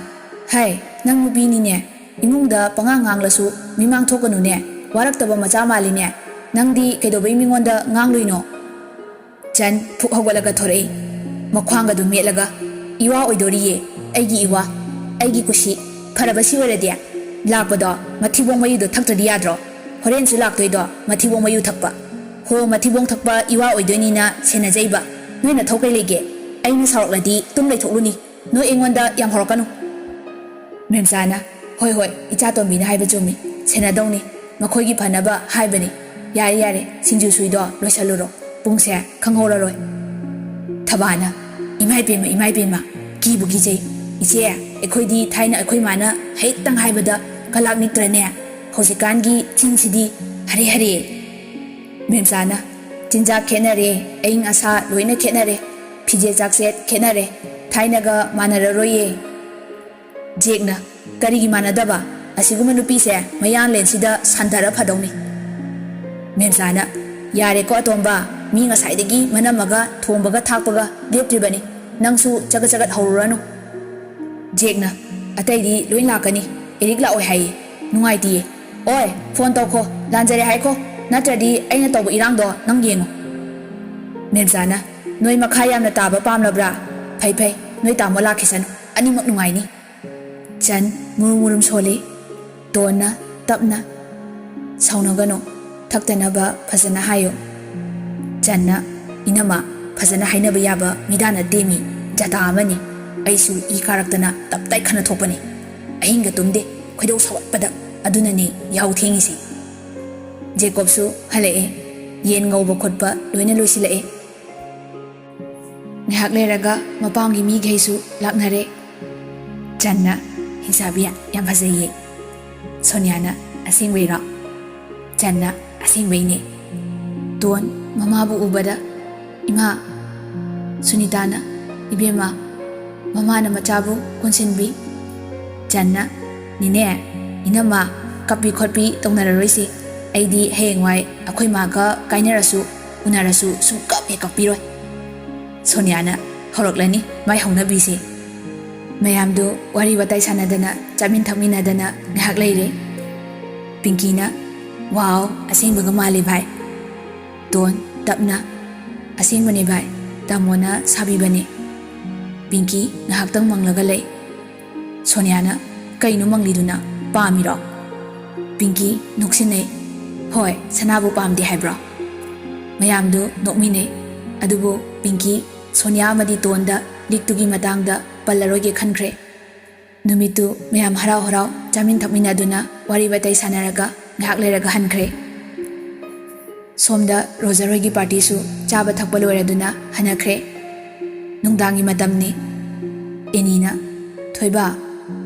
"ꯍꯥꯏ, ꯅꯪ ꯅꯨꯄꯤꯅꯤꯅꯦ, ꯏꯃꯨꯡꯗ ꯄꯉꯥꯡ ꯉꯥꯡꯂꯁꯨ ꯃꯤꯃꯥꯡ ꯊꯣꯛꯀꯅꯨꯅꯦ꯫ ꯋꯥꯔꯛꯇꯕ ꯃꯆꯥ ꯃꯥꯜꯂꯤꯅꯦ꯫ ꯅꯪꯗꯤ ꯀꯩꯗꯧꯕꯩ ꯃꯤꯉꯣꯟꯗ ꯉꯥꯡꯂꯨꯏꯅꯣ?" ꯆꯟ ꯐꯨꯛ ꯍꯧꯒꯠꯂꯒ ꯊꯣꯔꯛꯏ꯫ ꯃꯈ꯭ꯋꯥꯡꯒꯗꯨ ꯃꯦꯠꯂꯒ, "ꯏꯋꯥ ꯑꯣꯏꯗꯣꯔꯤꯌꯦ, ꯑꯩꯒꯤ ꯏꯋꯥ, ꯑꯩꯒꯤ ꯀꯨꯁꯤ꯫ ꯐꯔꯕ ꯁꯤ ꯑꯣꯏꯔꯗꯤ? ꯂꯥꯛꯄꯗꯣ ꯃꯊꯤꯕꯣꯡ ꯃꯌꯨꯗꯣ ꯊꯛꯇ꯭ꯔꯗꯤ ꯌꯥꯗ꯭ꯔꯣ? ꯍꯣꯔꯦꯟꯁꯨ ꯂꯥꯛꯇꯣꯏꯗꯣ ꯃꯊꯤꯕꯣꯡ ꯃꯌꯨ ꯊꯛꯄ꯫ ꯍꯣ, ꯃꯊꯤꯕꯣꯡ ꯊꯛꯄ ꯏꯋꯥ ꯑꯣꯏꯗꯣꯏꯅꯤꯅ ꯁꯦꯟꯅꯖꯩꯕ꯫ ꯅꯣꯏ ꯅꯊꯧ ꯀꯩ ꯂꯩꯒꯦ? ꯑꯩꯅ ꯁꯥꯎꯔꯛꯂꯗꯤ ꯇꯨꯝ ꯂꯩꯊꯣꯛꯂꯨꯅꯤ꯫ ꯅꯣꯏ ꯑꯩꯉꯣꯟꯗ ꯌꯥꯝ ꯍꯧꯔꯛꯀꯅꯨ꯫" ꯃꯦꯝꯆꯥꯅ, "ꯍꯣꯏ, ꯍꯣꯏ, ꯏꯆꯥꯇꯣꯝꯕꯤꯅ ꯍꯥꯏꯕ ꯆꯨꯝꯃꯤ꯫ ꯁꯦꯟꯅꯗꯧꯅꯤ꯫ ꯃꯈꯣꯏꯒꯤ ꯐꯅꯕ ꯍꯥꯏꯕꯅꯤ꯫ ꯌꯥꯔꯦ, ꯌꯥꯔꯦ, ꯁꯤꯡꯖꯨ ꯁꯨꯏꯗꯣ ꯂꯣꯏꯁꯜꯂꯨꯔꯣ꯫ ꯄꯨꯡꯁꯦ ꯈꯪꯍꯧꯔꯔꯣꯏ꯫" ꯊꯕꯥꯅ, "ꯏꯃꯥꯏ ꯄꯦꯝꯃ, ꯏꯃꯥꯏ ꯄꯦꯝꯃ, ꯀꯤꯕꯨ ꯀꯤꯖꯩ꯫ ꯏꯆꯦ, ꯑꯩꯈꯣꯏꯗꯤ ꯊꯥꯏꯅ ꯑꯩꯈꯣꯏ ꯃꯥꯅ ꯍꯦꯛꯇꯪ ꯍꯥꯏꯕꯗ ꯀꯂꯥꯛ ꯅꯤꯛꯇ꯭ꯔꯅꯦ? ꯍꯧꯖꯤꯛꯀꯥꯟꯒꯤ ꯆꯤꯟꯁꯤꯗꯤ ꯍꯔꯦ ꯍꯔꯦ꯫" ꯃꯦꯝꯆꯥꯅ, "ꯆꯤꯟꯖꯥꯛ ꯈꯦꯠꯅꯔꯦ, ꯑꯏꯪ ꯑꯁꯥ ꯂꯣꯏꯅ ꯈꯦꯠꯅꯔꯦ, ꯐꯤꯖꯦꯠ ꯆꯥꯛꯁꯦꯠ ꯈꯦꯠꯅꯔꯦ, ꯊꯥꯏꯅꯒ ꯃꯥꯟꯅꯔꯔꯣꯏꯌꯦ꯫" ꯖꯦꯛꯅ, "ꯀꯔꯤꯒꯤ ꯃꯥꯟꯅꯗꯕ? ꯑꯁꯤꯒꯨꯝꯕ ꯅꯨꯄꯤꯁꯦ ꯃꯌꯥꯡꯂꯦꯟꯁꯤꯗ ꯁꯟꯊꯔ ꯐꯗꯧꯅꯤ꯫" ꯃꯦꯝꯆꯥꯅ, "ꯌꯥꯔꯦꯀꯣ ꯑꯇꯣꯝꯕ, ꯃꯤ ꯉꯁꯥꯏꯗꯒꯤ ꯃꯅꯝꯃꯒ ꯊꯣꯝꯕꯒ ꯊꯥꯛꯄꯒ ꯂꯦꯞꯇ꯭ꯔꯤꯕꯅꯤ꯫ ꯅꯪꯁꯨ ꯆꯒꯠ ꯆꯒꯠ ꯍꯧꯔꯨꯔꯅꯨ꯫" ꯖꯦꯛꯅ, "ꯑꯇꯩꯗꯤ ꯂꯣꯏ ꯂꯥꯛꯀꯅꯤ, ꯑꯦꯔꯤꯛ ꯂꯥꯛꯑꯣꯏ ꯍꯥꯏꯌꯦ꯫ ꯅꯨꯡꯉꯥꯏꯇꯤꯌꯦ꯫ ꯑꯣꯏ, ꯐꯣꯟ ꯇꯧꯈꯣ, ꯂꯥꯟꯖꯔꯦ ꯍꯥꯏꯈꯣ꯫" ꯅꯠꯇ꯭ꯔꯗꯤ ꯑꯩꯅ ꯇꯧꯕ ꯏꯔꯥꯡꯗꯣ ꯅꯪ ꯌꯦꯡꯉꯨ꯫ ꯃꯤꯔꯖꯥꯅ, "ꯅꯣꯏ ꯃꯈꯥ ꯌꯥꯝꯅ ꯇꯥꯕ ꯄꯥꯝꯂꯕ꯭ꯔꯥ? ꯐꯩ ꯐꯩ, ꯅꯣꯏ ꯇꯥꯃꯣ ꯂꯥꯛꯈꯤꯁꯅꯨ, ꯑꯅꯤꯃꯛ ꯅꯨꯡꯉꯥꯏꯅꯤ꯫" ꯆꯟ ꯃꯨꯔꯨꯝ ꯃꯨꯔꯨꯝ ꯁꯣꯜꯂꯤ꯫ ꯇꯣꯟꯅ ꯇꯞꯅ, "ꯁꯥꯎꯅꯒꯅꯨ, ꯊꯛꯇꯅꯕ ꯐꯖꯅ ꯍꯥꯏꯌꯨ꯫" ꯆꯟꯅ, "ꯏꯅꯝꯃ, ꯐꯖꯅ ꯍꯥꯏꯅꯕ ꯌꯥꯕ ꯃꯤꯗꯥ ꯅꯠꯇꯦ ꯃꯤ, ꯖꯥꯇꯥ ꯑꯃꯅꯤ꯫ ꯑꯩꯁꯨ ꯏ ꯀꯥꯔꯛꯇꯅ ꯇꯞꯇꯥꯏ ꯈꯠꯅ ꯊꯣꯛꯄꯅꯤ꯫ ꯑꯍꯤꯡꯒ ꯇꯨꯝꯗꯦ, ꯈꯣꯏꯗꯧ ꯁꯥꯎꯒꯠꯄꯗ꯫ ꯑꯗꯨꯅꯅꯦ ꯌꯥꯍꯧ ꯊꯦꯡꯉꯤꯁꯦ꯫" ꯖꯦꯀꯣꯕꯁꯨ ꯍꯜꯂꯛꯑꯦ꯫ ꯌꯦꯟ ꯉꯧꯕ ꯈꯣꯠꯄ ꯂꯣꯏꯅ ꯂꯣꯏꯁꯤꯜꯂꯛꯑꯦ꯫ ꯉꯥꯏꯍꯥꯛ ꯂꯩꯔꯒ ꯃꯄꯥꯝꯒꯤ ꯃꯤꯈꯩꯁꯨ ꯂꯥꯛꯅꯔꯦ꯫ ꯆꯟꯅ, "ꯍꯤꯡꯆꯥꯕꯤ, ꯌꯥꯝ ꯐꯖꯩꯌꯦ꯫" ꯁꯣꯅꯤꯌꯥꯅ, "ꯑꯁꯦꯡꯕꯩꯔꯣ?" ꯆꯟꯅ, "ꯑꯁꯦꯡꯕꯩꯅꯦ꯫" ꯇꯣꯟ ꯃꯃꯥꯕꯨ ꯎꯕꯗ, "ꯏꯃꯥ, ꯁꯨꯅꯤꯇꯥꯅ, ꯏꯕꯦꯝꯃ, ꯃꯃꯥꯅ ꯃꯆꯥꯕꯨ ꯀꯣꯟꯁꯤꯟꯕꯤ꯫" ꯆꯟꯅ, "ꯅꯦꯅꯦ, ꯏꯅꯝꯃ, ꯀꯞꯄꯤ ꯈꯣꯠꯄꯤ ꯇꯧꯅꯔꯔꯣꯏꯁꯤ꯫ ꯑꯩꯗꯤ ꯍꯌꯦꯡꯋꯥꯏ ꯑꯩꯈꯣꯏ ꯃꯥꯒ ꯀꯥꯏꯅꯔꯁꯨ, ꯎꯅꯔꯁꯨ ꯁꯨꯡꯀꯞ ꯍꯦꯛ ꯀꯞꯄꯤꯔꯣꯏ꯫" ꯁꯣꯅꯤꯌꯥꯅ ꯍꯧꯔꯛꯂꯅꯤ ꯃꯥꯏ ꯍꯧꯅꯕꯤꯁꯦ꯫ ꯃꯌꯥꯝꯗꯨ ꯋꯥꯔꯤ ꯋꯥꯇꯥꯏ ꯁꯥꯟꯅꯗꯅ, ꯆꯥꯃꯤꯟ ꯊꯛꯃꯤꯟꯅꯗꯅ ꯉꯥꯏꯍꯥꯛ ꯂꯩꯔꯦ꯫ ꯄꯤꯡꯀꯤꯅ, "ꯋꯥꯎ, ꯑꯁꯦꯡꯕꯒ ꯃꯥꯜꯂꯤ ꯚꯥꯏ꯫" ꯇꯣꯟ ꯇꯞꯅ, "ꯑꯁꯦꯡꯕꯅꯦ ꯚꯥꯏ, ꯇꯥꯃꯣꯅ ꯁꯥꯕꯤꯕꯅꯦ꯫" ꯄꯤꯡꯀꯤ ꯉꯥꯏꯍꯥꯛꯇꯪ ꯃꯪꯂꯒ ꯂꯩ꯫ ꯁꯣꯅꯤꯌꯥꯅ, "ꯀꯩꯅꯣ ꯃꯪꯂꯤꯗꯨꯅ? ꯄꯥꯝꯃꯤꯔꯣ?" ꯄꯤꯡꯀꯤ ꯅꯣꯛꯁꯤꯟꯅꯩ꯫ "ꯍꯣꯏ, ꯁꯅꯥꯕꯨ ꯄꯥꯝꯗꯦ ꯍꯥꯏꯕ꯭ꯔꯣ?" ꯃꯌꯥꯝꯗꯨ ꯅꯣꯛꯃꯤꯟꯅꯩ꯫ ꯑꯗꯨꯕꯨ ꯄꯤꯡꯀꯤ ꯁꯣꯅꯤꯌꯥ ꯑꯃꯗꯤ ꯇꯣꯟꯗ ꯂꯤꯛꯇꯨꯒꯤ ꯃꯇꯥꯡꯗ ꯄꯜꯂꯔꯣꯏꯒꯦ ꯈꯟꯈ꯭ꯔꯦ꯫ ꯅꯨꯃꯤꯠꯇꯨ ꯃꯌꯥꯝ ꯍꯔꯥꯎ ꯍꯔꯥꯎ ꯆꯥꯃꯤꯟ ꯊꯛꯃꯤꯟꯅꯗꯨꯅ ꯋꯥꯔꯤ ꯋꯥꯇꯥꯏ ꯁꯥꯟꯅꯔꯒ ꯉꯥꯏꯍꯥꯛ ꯂꯩꯔꯒ ꯍꯟꯈ꯭ꯔꯦ꯫ ꯁꯣꯝꯗ ꯔꯣꯖꯔ ꯍꯣꯏꯒꯤ ꯄꯥꯔꯇꯤꯁꯨ ꯆꯥꯕ ꯊꯛꯄ ꯂꯣꯏꯔꯗꯨꯅ ꯍꯟꯅꯈ꯭ꯔꯦ꯫ ꯅꯨꯡꯗꯥꯡꯒꯤ ꯃꯇꯝꯅꯤ꯫ ꯑꯦꯅꯤꯅ, "ꯊꯣꯏꯕ꯫"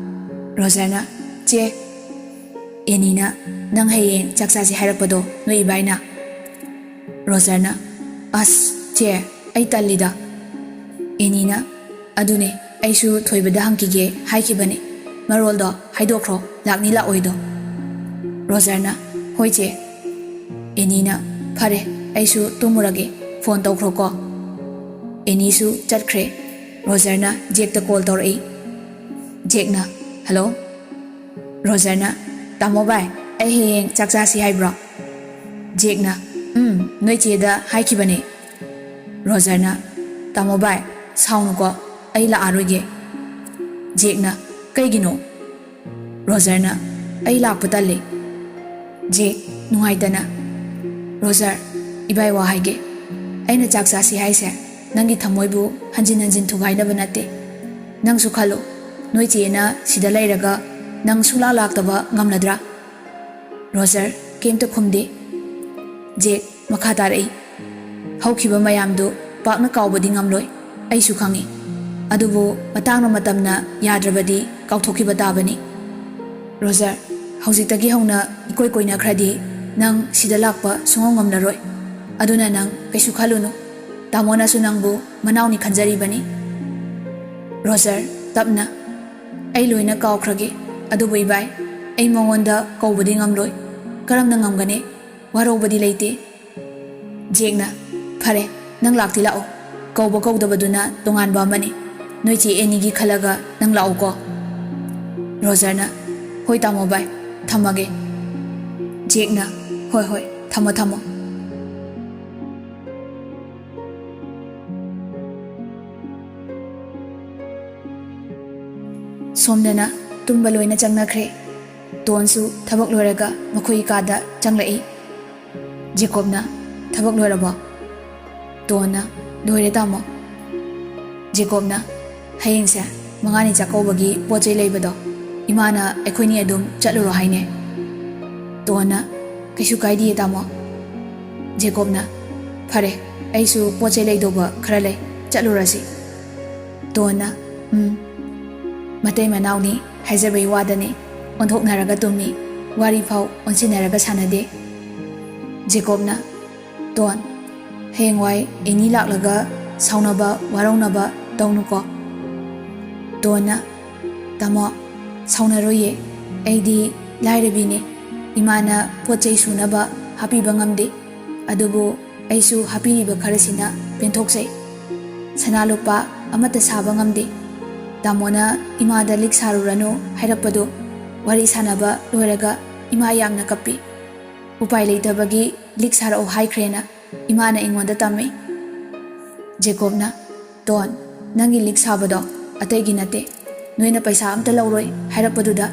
ꯔꯣꯖꯔꯅ, "ꯆꯦ꯫" ꯑꯦꯅꯤꯅ, "ꯅꯪ ꯍꯌꯦꯡ ꯆꯥꯛ ꯆꯥꯁꯤ ꯍꯥꯏꯔꯛꯄꯗꯣ ꯅꯣꯏ ꯏꯕꯥꯏꯅ?" ꯔꯣꯖꯔꯅ, "ꯑꯁ, ꯆꯦ, ꯑꯩ ꯇꯜꯂꯤꯗ꯫" ꯑꯦꯅꯤꯅ, "ꯑꯗꯨꯅꯦ, ꯑꯩꯁꯨ ꯊꯣꯏꯕꯗ ꯍꯪꯈꯤꯒꯦ ꯍꯥꯏꯈꯤꯕꯅꯦ꯫ ꯃꯔꯣꯜꯗꯣ ꯍꯥꯏꯗꯣꯛꯈ꯭ꯔꯣ, ꯂꯥꯛꯅꯤ ꯂꯥꯛꯑꯣꯏꯗꯣ꯫" ꯔꯣꯖꯔꯅ, "ꯍꯣꯏ ꯆꯦ꯫" ꯑꯦꯅꯤꯅ, "ꯐꯔꯦ, ꯑꯩꯁꯨ ꯇꯨꯝꯃꯨꯔꯒꯦ, ꯐꯣꯟ ꯇꯧꯈ꯭ꯔꯣꯀꯣ꯫" ꯑꯦꯅꯤꯁꯨ ꯆꯠꯈ꯭ꯔꯦ꯫ ꯔꯣꯖꯔꯅ ꯖꯦꯛꯇ ꯀꯣꯜ ꯇꯧꯔꯛꯏ꯫ ꯖꯦꯛꯅ, "ꯍꯜꯂꯣ꯫" ꯔꯣꯖꯔꯅ, "ꯇꯥꯃꯣ ꯚꯥꯏ, ꯑꯩ ꯍꯌꯦꯡ ꯆꯥꯛ ꯆꯥꯁꯤ ꯍꯥꯏꯕ꯭ꯔꯣ?" ꯖꯦꯛꯅ, "ꯎꯝ, ꯅꯣꯏ ꯆꯦꯗ ꯍꯥꯏꯈꯤꯕꯅꯦ꯫" ꯔꯣꯖꯔꯅ, "ꯇꯥꯃꯣ ꯚꯥꯏ, ꯁꯥꯎꯅꯨꯀꯣ, ꯑꯩ ꯂꯥꯛꯑꯔꯣꯏꯒꯦ꯫" ꯖꯦꯛꯅ, "ꯀꯩꯒꯤꯅꯣ?" ꯔꯣꯖꯔꯅ, "ꯑꯩ ꯂꯥꯛꯄ ꯇꯜꯂꯦ꯫" ꯖꯦꯛ, ꯅꯨꯡꯉꯥꯏꯇꯅ, "ꯔꯣꯖꯔ, ꯏꯕꯥꯏ ꯋꯥ ꯍꯥꯏꯒꯦ꯫ ꯑꯩꯅ ꯆꯥꯛ ꯆꯥꯁꯤ ꯍꯥꯏꯁꯦ ꯅꯪꯒꯤ ꯊꯃꯣꯏꯕꯨ ꯍꯟꯖꯤꯟ ꯍꯟꯖꯤꯟ ꯊꯨꯒꯥꯏꯅꯕ ꯅꯠꯇꯦ꯫ ꯅꯪꯁꯨ ꯈꯜꯂꯨ, ꯅꯣꯏ ꯆꯦꯅ ꯁꯤꯗ ꯂꯩꯔꯒ ꯅꯪ ꯁꯨꯡꯂꯥꯛ ꯂꯥꯛꯇꯕ ꯉꯝꯂꯗ꯭ꯔꯥ?" ꯔꯣꯖꯔ ꯀꯩꯝꯇ ꯈꯨꯝꯗꯦ꯫ ꯖꯦꯛ ꯃꯈꯥ ꯇꯥꯔꯛꯏ, "ꯍꯧꯈꯤꯕ ꯃꯌꯥꯝꯗꯨ ꯄꯥꯛꯅ ꯀꯥꯎꯕꯗꯤ ꯉꯝꯂꯣꯏ, ꯑꯩꯁꯨ ꯈꯪꯏ꯫ ꯑꯗꯨꯕꯨ ꯃꯇꯥꯡꯅ ꯃꯇꯝꯅ ꯌꯥꯗ꯭ꯔꯕꯗꯤ ꯀꯥꯎꯊꯣꯛꯈꯤꯕ ꯇꯥꯕꯅꯤ꯫ ꯔꯣꯖꯔ, ꯍꯧꯖꯤꯛꯇꯒꯤ ꯍꯧꯅ ꯏꯀꯣꯏ ꯀꯣꯏꯅꯈ꯭ꯔꯗꯤ ꯅꯪ ꯁꯤꯗ ꯂꯥꯛꯄ ꯁꯨꯡꯉꯝ ꯉꯝꯂꯔꯣꯏ꯫ ꯑꯗꯨꯅ ꯅꯪ ꯀꯩꯁꯨ ꯈꯜꯂꯨꯅꯨ꯫ ꯇꯥꯃꯣꯅꯁꯨ ꯅꯪꯕꯨ ꯃꯅꯥꯎꯅꯤ ꯈꯟꯖꯔꯤꯕꯅꯤ꯫" ꯔꯣꯖꯔ, ꯇꯞꯅ, "ꯑꯩ ꯂꯣꯏꯅ ꯀꯥꯎꯈ꯭ꯔꯒꯦ꯫ ꯑꯗꯨꯕꯨ ꯏꯕꯥꯏ, ꯑꯩ ꯃꯉꯣꯟꯗ ꯀꯧꯕꯗꯤ ꯉꯝꯂꯣꯏ꯫ ꯀꯔꯝꯅ ꯉꯝꯒꯅꯤ? ꯋꯥꯔꯧꯕꯗꯤ ꯂꯩꯇꯦ꯫" ꯖꯦꯛꯅ, "ꯐꯔꯦ, ꯅꯪ ꯂꯥꯛꯇꯤ ꯂꯥꯛꯑꯣ꯫ ꯀꯧꯕ ꯀꯧꯗꯕꯗꯨꯅ ꯇꯣꯉꯥꯟꯕ ꯑꯃꯅꯤ꯫ ꯅꯣꯏ ꯆꯦ ꯑꯦꯅꯤꯒꯤ ꯈꯜꯂꯒ ꯅꯪ ꯂꯥꯛꯎꯀꯣ꯫" ꯔꯣꯖꯔꯅ, "ꯍꯣꯏ ꯇꯥꯃꯣ ꯚꯥꯏ, ꯊꯝꯃꯒꯦ꯫" ꯖꯦꯛꯅ, "ꯍꯣꯏ, ꯍꯣꯏ, ꯊꯝꯃꯣ, ꯊꯝꯃꯣ꯫" ꯁꯣꯝꯗꯅ ꯇꯨꯝꯕ ꯂꯣꯏꯅ ꯆꯪꯅꯈ꯭ꯔꯦ꯫ ꯇꯣꯟꯁꯨ ꯊꯕꯛ ꯂꯣꯏꯔꯒ ꯃꯈꯣꯏꯒꯤ ꯀꯥꯗ ꯆꯪꯂꯛꯏ꯫ ꯖꯦꯀꯣꯕꯅ, "ꯊꯕꯛ ꯂꯣꯏꯔꯕꯣ?" ꯇꯣꯟꯅ, "ꯂꯣꯏꯔꯦ, ꯇꯥꯃꯣ꯫" ꯖꯦꯀꯣꯕꯅ, "ꯍꯌꯦꯡꯁꯦ ꯃꯉꯥꯅꯤ ꯆꯥꯛꯀꯧꯕꯒꯤ ꯄꯣꯠ ꯆꯩ ꯂꯩꯕꯗꯣ ꯏꯃꯥꯅ ꯑꯩꯈꯣꯏꯅꯤ ꯑꯗꯨꯝ ꯆꯠꯂꯨꯔꯣ ꯍꯥꯏꯅꯦ꯫" ꯇꯣꯟꯅ, "ꯀꯩꯁꯨ ꯀꯥꯏꯗꯤꯌꯦ, ꯇꯥꯃꯣ꯫" ꯖꯦꯀꯣꯕꯅ, "ꯐꯔꯦ, ꯑꯩꯁꯨ ꯄꯣꯠ ꯆꯩ ꯂꯩꯗꯧꯕ ꯈꯔ ꯂꯩ, ꯆꯠꯂꯨꯔꯁꯤ꯫" ꯇꯣꯟꯅ, "ꯎꯝ, ꯃꯇꯩ ꯃꯅꯥꯎꯅꯤ ꯍꯥꯏꯖꯕꯩ ꯋꯥꯗꯅꯤ, ꯑꯣꯟꯊꯣꯛꯅꯔꯒ ꯇꯨꯝꯃꯤ, ꯋꯥꯔꯤ ꯐꯥꯎ ꯑꯣꯟꯁꯤꯟꯅꯔꯒ ꯁꯥꯟꯅꯗꯦ꯫" ꯖꯦꯀꯣꯕꯅ, "ꯇꯣꯟ, ꯍꯌꯦꯡꯋꯥꯏ ꯑꯦꯅꯤ ꯂꯥꯛꯂꯒ ꯁꯥꯎꯅꯕ ꯋꯥꯔꯧꯅꯕ ꯇꯧꯅꯨꯀꯣ꯫" ꯇꯣꯟꯅ, "ꯇꯥꯃꯣ, ꯁꯥꯎꯅꯔꯣꯏꯌꯦ, ꯑꯩꯗꯤ ꯂꯥꯏꯔꯕꯤꯅꯦ, ꯏꯃꯥꯅ ꯄꯣꯠ ꯆꯩ ꯁꯨꯅꯕ ꯍꯥꯞꯄꯤꯕ ꯉꯝꯗꯦ, ꯑꯗꯨꯕꯨ ꯑꯩꯁꯨ ꯍꯥꯞꯄꯤꯔꯤꯕ ꯈꯔꯁꯤꯅ ꯄꯦꯟꯊꯣꯛꯆꯩ꯫ ꯁꯅꯥ ꯂꯨꯄꯥ ꯑꯃꯠꯇ ꯁꯥꯕ ꯉꯝꯗꯦ꯫ ꯇꯥꯃꯣꯅ ꯏꯃꯥꯗ ꯂꯤꯛ ꯁꯥꯔꯨꯔꯅꯨ ꯍꯥꯏꯔꯛꯄꯗꯨ ꯋꯥꯔꯤ ꯁꯥꯟꯅꯕ ꯂꯣꯏꯔꯒ ꯏꯃꯥ ꯌꯥꯝꯅ ꯀꯞꯄꯤ꯫ ꯎꯄꯥꯏ ꯂꯩꯇꯕꯒꯤ ꯂꯤꯛ ꯁꯥꯔꯛꯑꯣ ꯍꯥꯏꯈ꯭ꯔꯦꯅ ꯏꯃꯥꯅ ꯑꯩꯉꯣꯟꯗ ꯇꯝꯃꯤ꯫ ꯖꯦꯀꯣꯕꯅ, "ꯇꯣꯟ, ꯅꯪꯒꯤ ꯂꯤꯛ ꯁꯥꯕꯗꯣ ꯑꯇꯩꯒꯤ ꯅꯠꯇꯦ꯫ ꯅꯣꯏꯅ ꯄꯩꯁꯥ ꯑꯝꯇ ꯂꯧꯔꯣꯏ ꯍꯥꯏꯔꯛꯄꯗꯨꯗ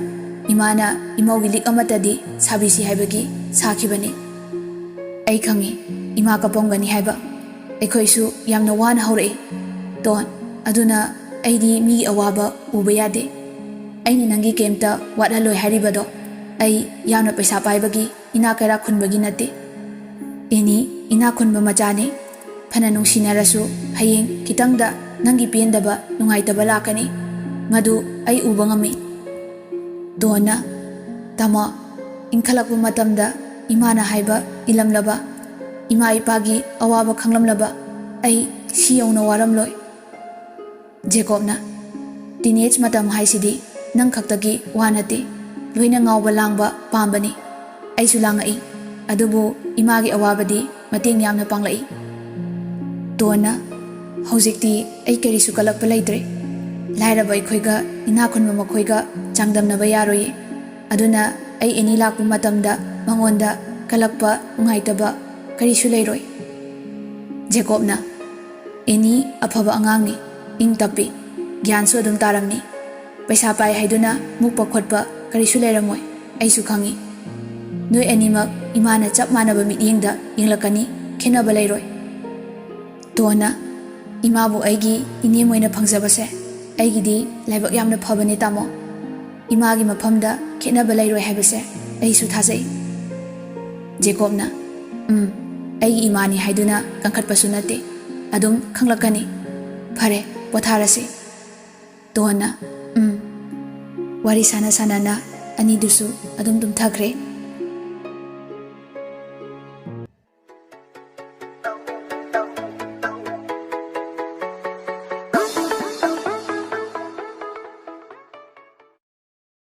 ꯏꯃꯥꯅ ꯏꯃꯧꯒꯤ ꯂꯤꯛ ꯑꯃꯠꯇꯗꯤ ꯁꯥꯕꯤꯁꯤ ꯍꯥꯏꯕꯒꯤ ꯁꯥꯈꯤꯕꯅꯤ꯫ ꯑꯩ ꯈꯪꯉꯤ ꯏꯃꯥ ꯀꯞꯄꯝꯒꯅꯤ ꯍꯥꯏꯕ꯫ ꯑꯩꯈꯣꯏꯁꯨ ꯌꯥꯝꯅ ꯋꯥꯅ ꯍꯧꯔꯛꯏ, ꯇꯣꯟ꯫ ꯑꯗꯨꯅ ꯑꯩꯗꯤ ꯃꯤꯒꯤ ꯑꯋꯥꯕ ꯎꯕ ꯌꯥꯗꯦ꯫ ꯑꯩꯅ ꯅꯪꯒꯤ ꯀꯩꯝꯇ ꯋꯥꯠꯍꯜꯂꯣꯏ ꯍꯥꯏꯔꯤꯕꯗꯣ ꯑꯩ ꯌꯥꯝꯅ ꯄꯩꯁꯥ ꯄꯥꯏꯕꯒꯤ ꯏꯅꯥꯛ ꯀꯩꯔꯥꯛ ꯈꯨꯟꯕꯒꯤ ꯅꯠꯇꯦ꯫ ꯑꯦꯅꯤ ꯏꯅꯥꯛ ꯈꯨꯟꯕ ꯃꯆꯥꯅꯤ꯫ ꯐꯅ ꯅꯨꯡꯁꯤꯅꯔꯁꯨ ꯍꯌꯦꯡ ꯈꯤꯇꯪꯗ ꯅꯪꯒꯤ ꯄꯦꯟꯗꯕ, ꯅꯨꯡꯉꯥꯏꯇꯕ ꯂꯥꯛꯀꯅꯤ꯫ ꯃꯗꯨ ꯑꯩ ꯎꯕ ꯉꯝꯃꯤ꯫" ꯇꯣꯟꯅ, "ꯇꯥꯃꯣ, ꯏꯟꯈꯠꯂꯛꯄ ꯃꯇꯝꯗ ꯏꯃꯥꯅ ꯍꯥꯏꯕ ꯏꯜꯂꯝꯂꯕ, ꯏꯃꯥ ꯏꯄꯥꯒꯤ ꯑꯋꯥꯕ ꯈꯪꯂꯝꯂꯕ ꯑꯩ ꯁꯤ ꯌꯧꯅ ꯋꯥꯔꯝꯂꯣꯏ꯫" ꯖꯦꯀꯣꯕꯅ, "ꯇꯤꯟꯑꯦꯖ ꯃꯇꯝ ꯍꯥꯏꯁꯤꯗꯤ ꯅꯪ ꯈꯛꯇꯒꯤ ꯋꯥ ꯅꯠꯇꯦ꯫ ꯂꯣꯏꯅ ꯉꯥꯎꯕ ꯂꯥꯡꯕ ꯄꯥꯝꯕꯅꯤ꯫ ꯑꯩꯁꯨ ꯂꯥꯡꯉꯛꯏ꯫ ꯑꯗꯨꯕꯨ ꯏꯃꯥꯒꯤ ꯑꯋꯥꯕꯗꯤ ꯃꯇꯦꯡ ꯌꯥꯝꯅ ꯄꯥꯡꯂꯛꯏ꯫" ꯇꯣꯟꯅ, "ꯍꯧꯖꯤꯛꯇꯤ ꯑꯩ ꯀꯔꯤꯁꯨ ꯀꯜꯂꯛꯄ ꯂꯩꯇ꯭ꯔꯦ꯫ ꯂꯥꯏꯔꯕ ꯑꯩꯈꯣꯏꯒ ꯏꯅꯥꯛ ꯈꯨꯟꯕ ꯃꯈꯣꯏꯒ ꯆꯥꯡꯗꯝꯅꯕ ꯌꯥꯔꯣꯏꯌꯦ꯫ ꯑꯗꯨꯅ ꯑꯩ ꯑꯦꯅꯤ ꯂꯥꯛꯄ ꯃꯇꯝꯗ ꯃꯉꯣꯟꯗ ꯀꯜꯂꯛꯄ, ꯅꯨꯡꯉꯥꯏꯇꯕ ꯀꯔꯤꯁꯨ ꯂꯩꯔꯣꯏ꯫" ꯖꯦꯀꯣꯕꯅ, "ꯑꯦꯅꯤ ꯑꯐꯕ ꯑꯉꯥꯡꯅꯤ, ꯏꯪ ꯇꯞꯄꯤ, ꯒ꯭ꯌꯥꯟꯁꯨ ꯑꯗꯨꯝ ꯇꯥꯔꯝꯅꯤ꯫ ꯄꯩꯁꯥ ꯄꯥꯏ ꯍꯥꯏꯗꯨꯅ ꯃꯨꯛꯄ ꯈꯣꯠꯄ ꯀꯔꯤꯁꯨ ꯂꯩꯔꯝꯃꯣꯏ, ꯑꯩꯁꯨ ꯈꯪꯉꯤ꯫ ꯅꯣꯏ ꯑꯅꯤꯃꯛ ꯏꯃꯥꯅ ꯆꯞ ꯃꯥꯟꯅꯕ ꯃꯤꯠꯌꯦꯡꯗ ꯌꯦꯡꯂꯛꯀꯅꯤ, ꯈꯦꯠꯅꯕ ꯂꯩꯔꯣꯏ꯫" ꯇꯣꯟꯅ, "ꯏꯃꯥꯕꯨ ꯑꯩꯒꯤ ꯏꯅꯦꯝ ꯑꯣꯏꯅ ꯐꯪꯖꯕꯁꯦ ꯑꯩꯒꯤꯗꯤ ꯂꯥꯏꯕꯛ ꯌꯥꯝꯅ ꯐꯕꯅꯦ ꯇꯥꯃꯣ꯫ ꯏꯃꯥꯒꯤ ꯃꯐꯝꯗ ꯈꯦꯠꯅꯕ ꯂꯩꯔꯣꯏ ꯍꯥꯏꯕꯁꯦ ꯑꯩꯁꯨ ꯊꯥꯖꯩ꯫" ꯖꯦꯀꯣꯕꯅ, "ꯎꯝ, ꯑꯩꯒꯤ ꯏꯃꯥꯅꯤ ꯍꯥꯏꯗꯨꯅ ꯀꯟꯈꯠꯄꯁꯨ ꯅꯠꯇꯦ꯫ ꯑꯗꯨꯝ ꯈꯪꯂꯛꯀꯅꯤ꯫ ꯐꯔꯦ, ꯄꯣꯊꯥꯔꯁꯤ꯫" ꯇꯣꯟꯅ, "ꯎꯝ꯫" ꯋꯥꯔꯤ ꯁꯥꯟꯅ ꯁꯥꯟꯅꯅ ꯑꯅꯤꯗꯨꯁꯨ ꯑꯗꯨꯝ ꯇꯨꯝꯊꯈ꯭ꯔꯦ꯫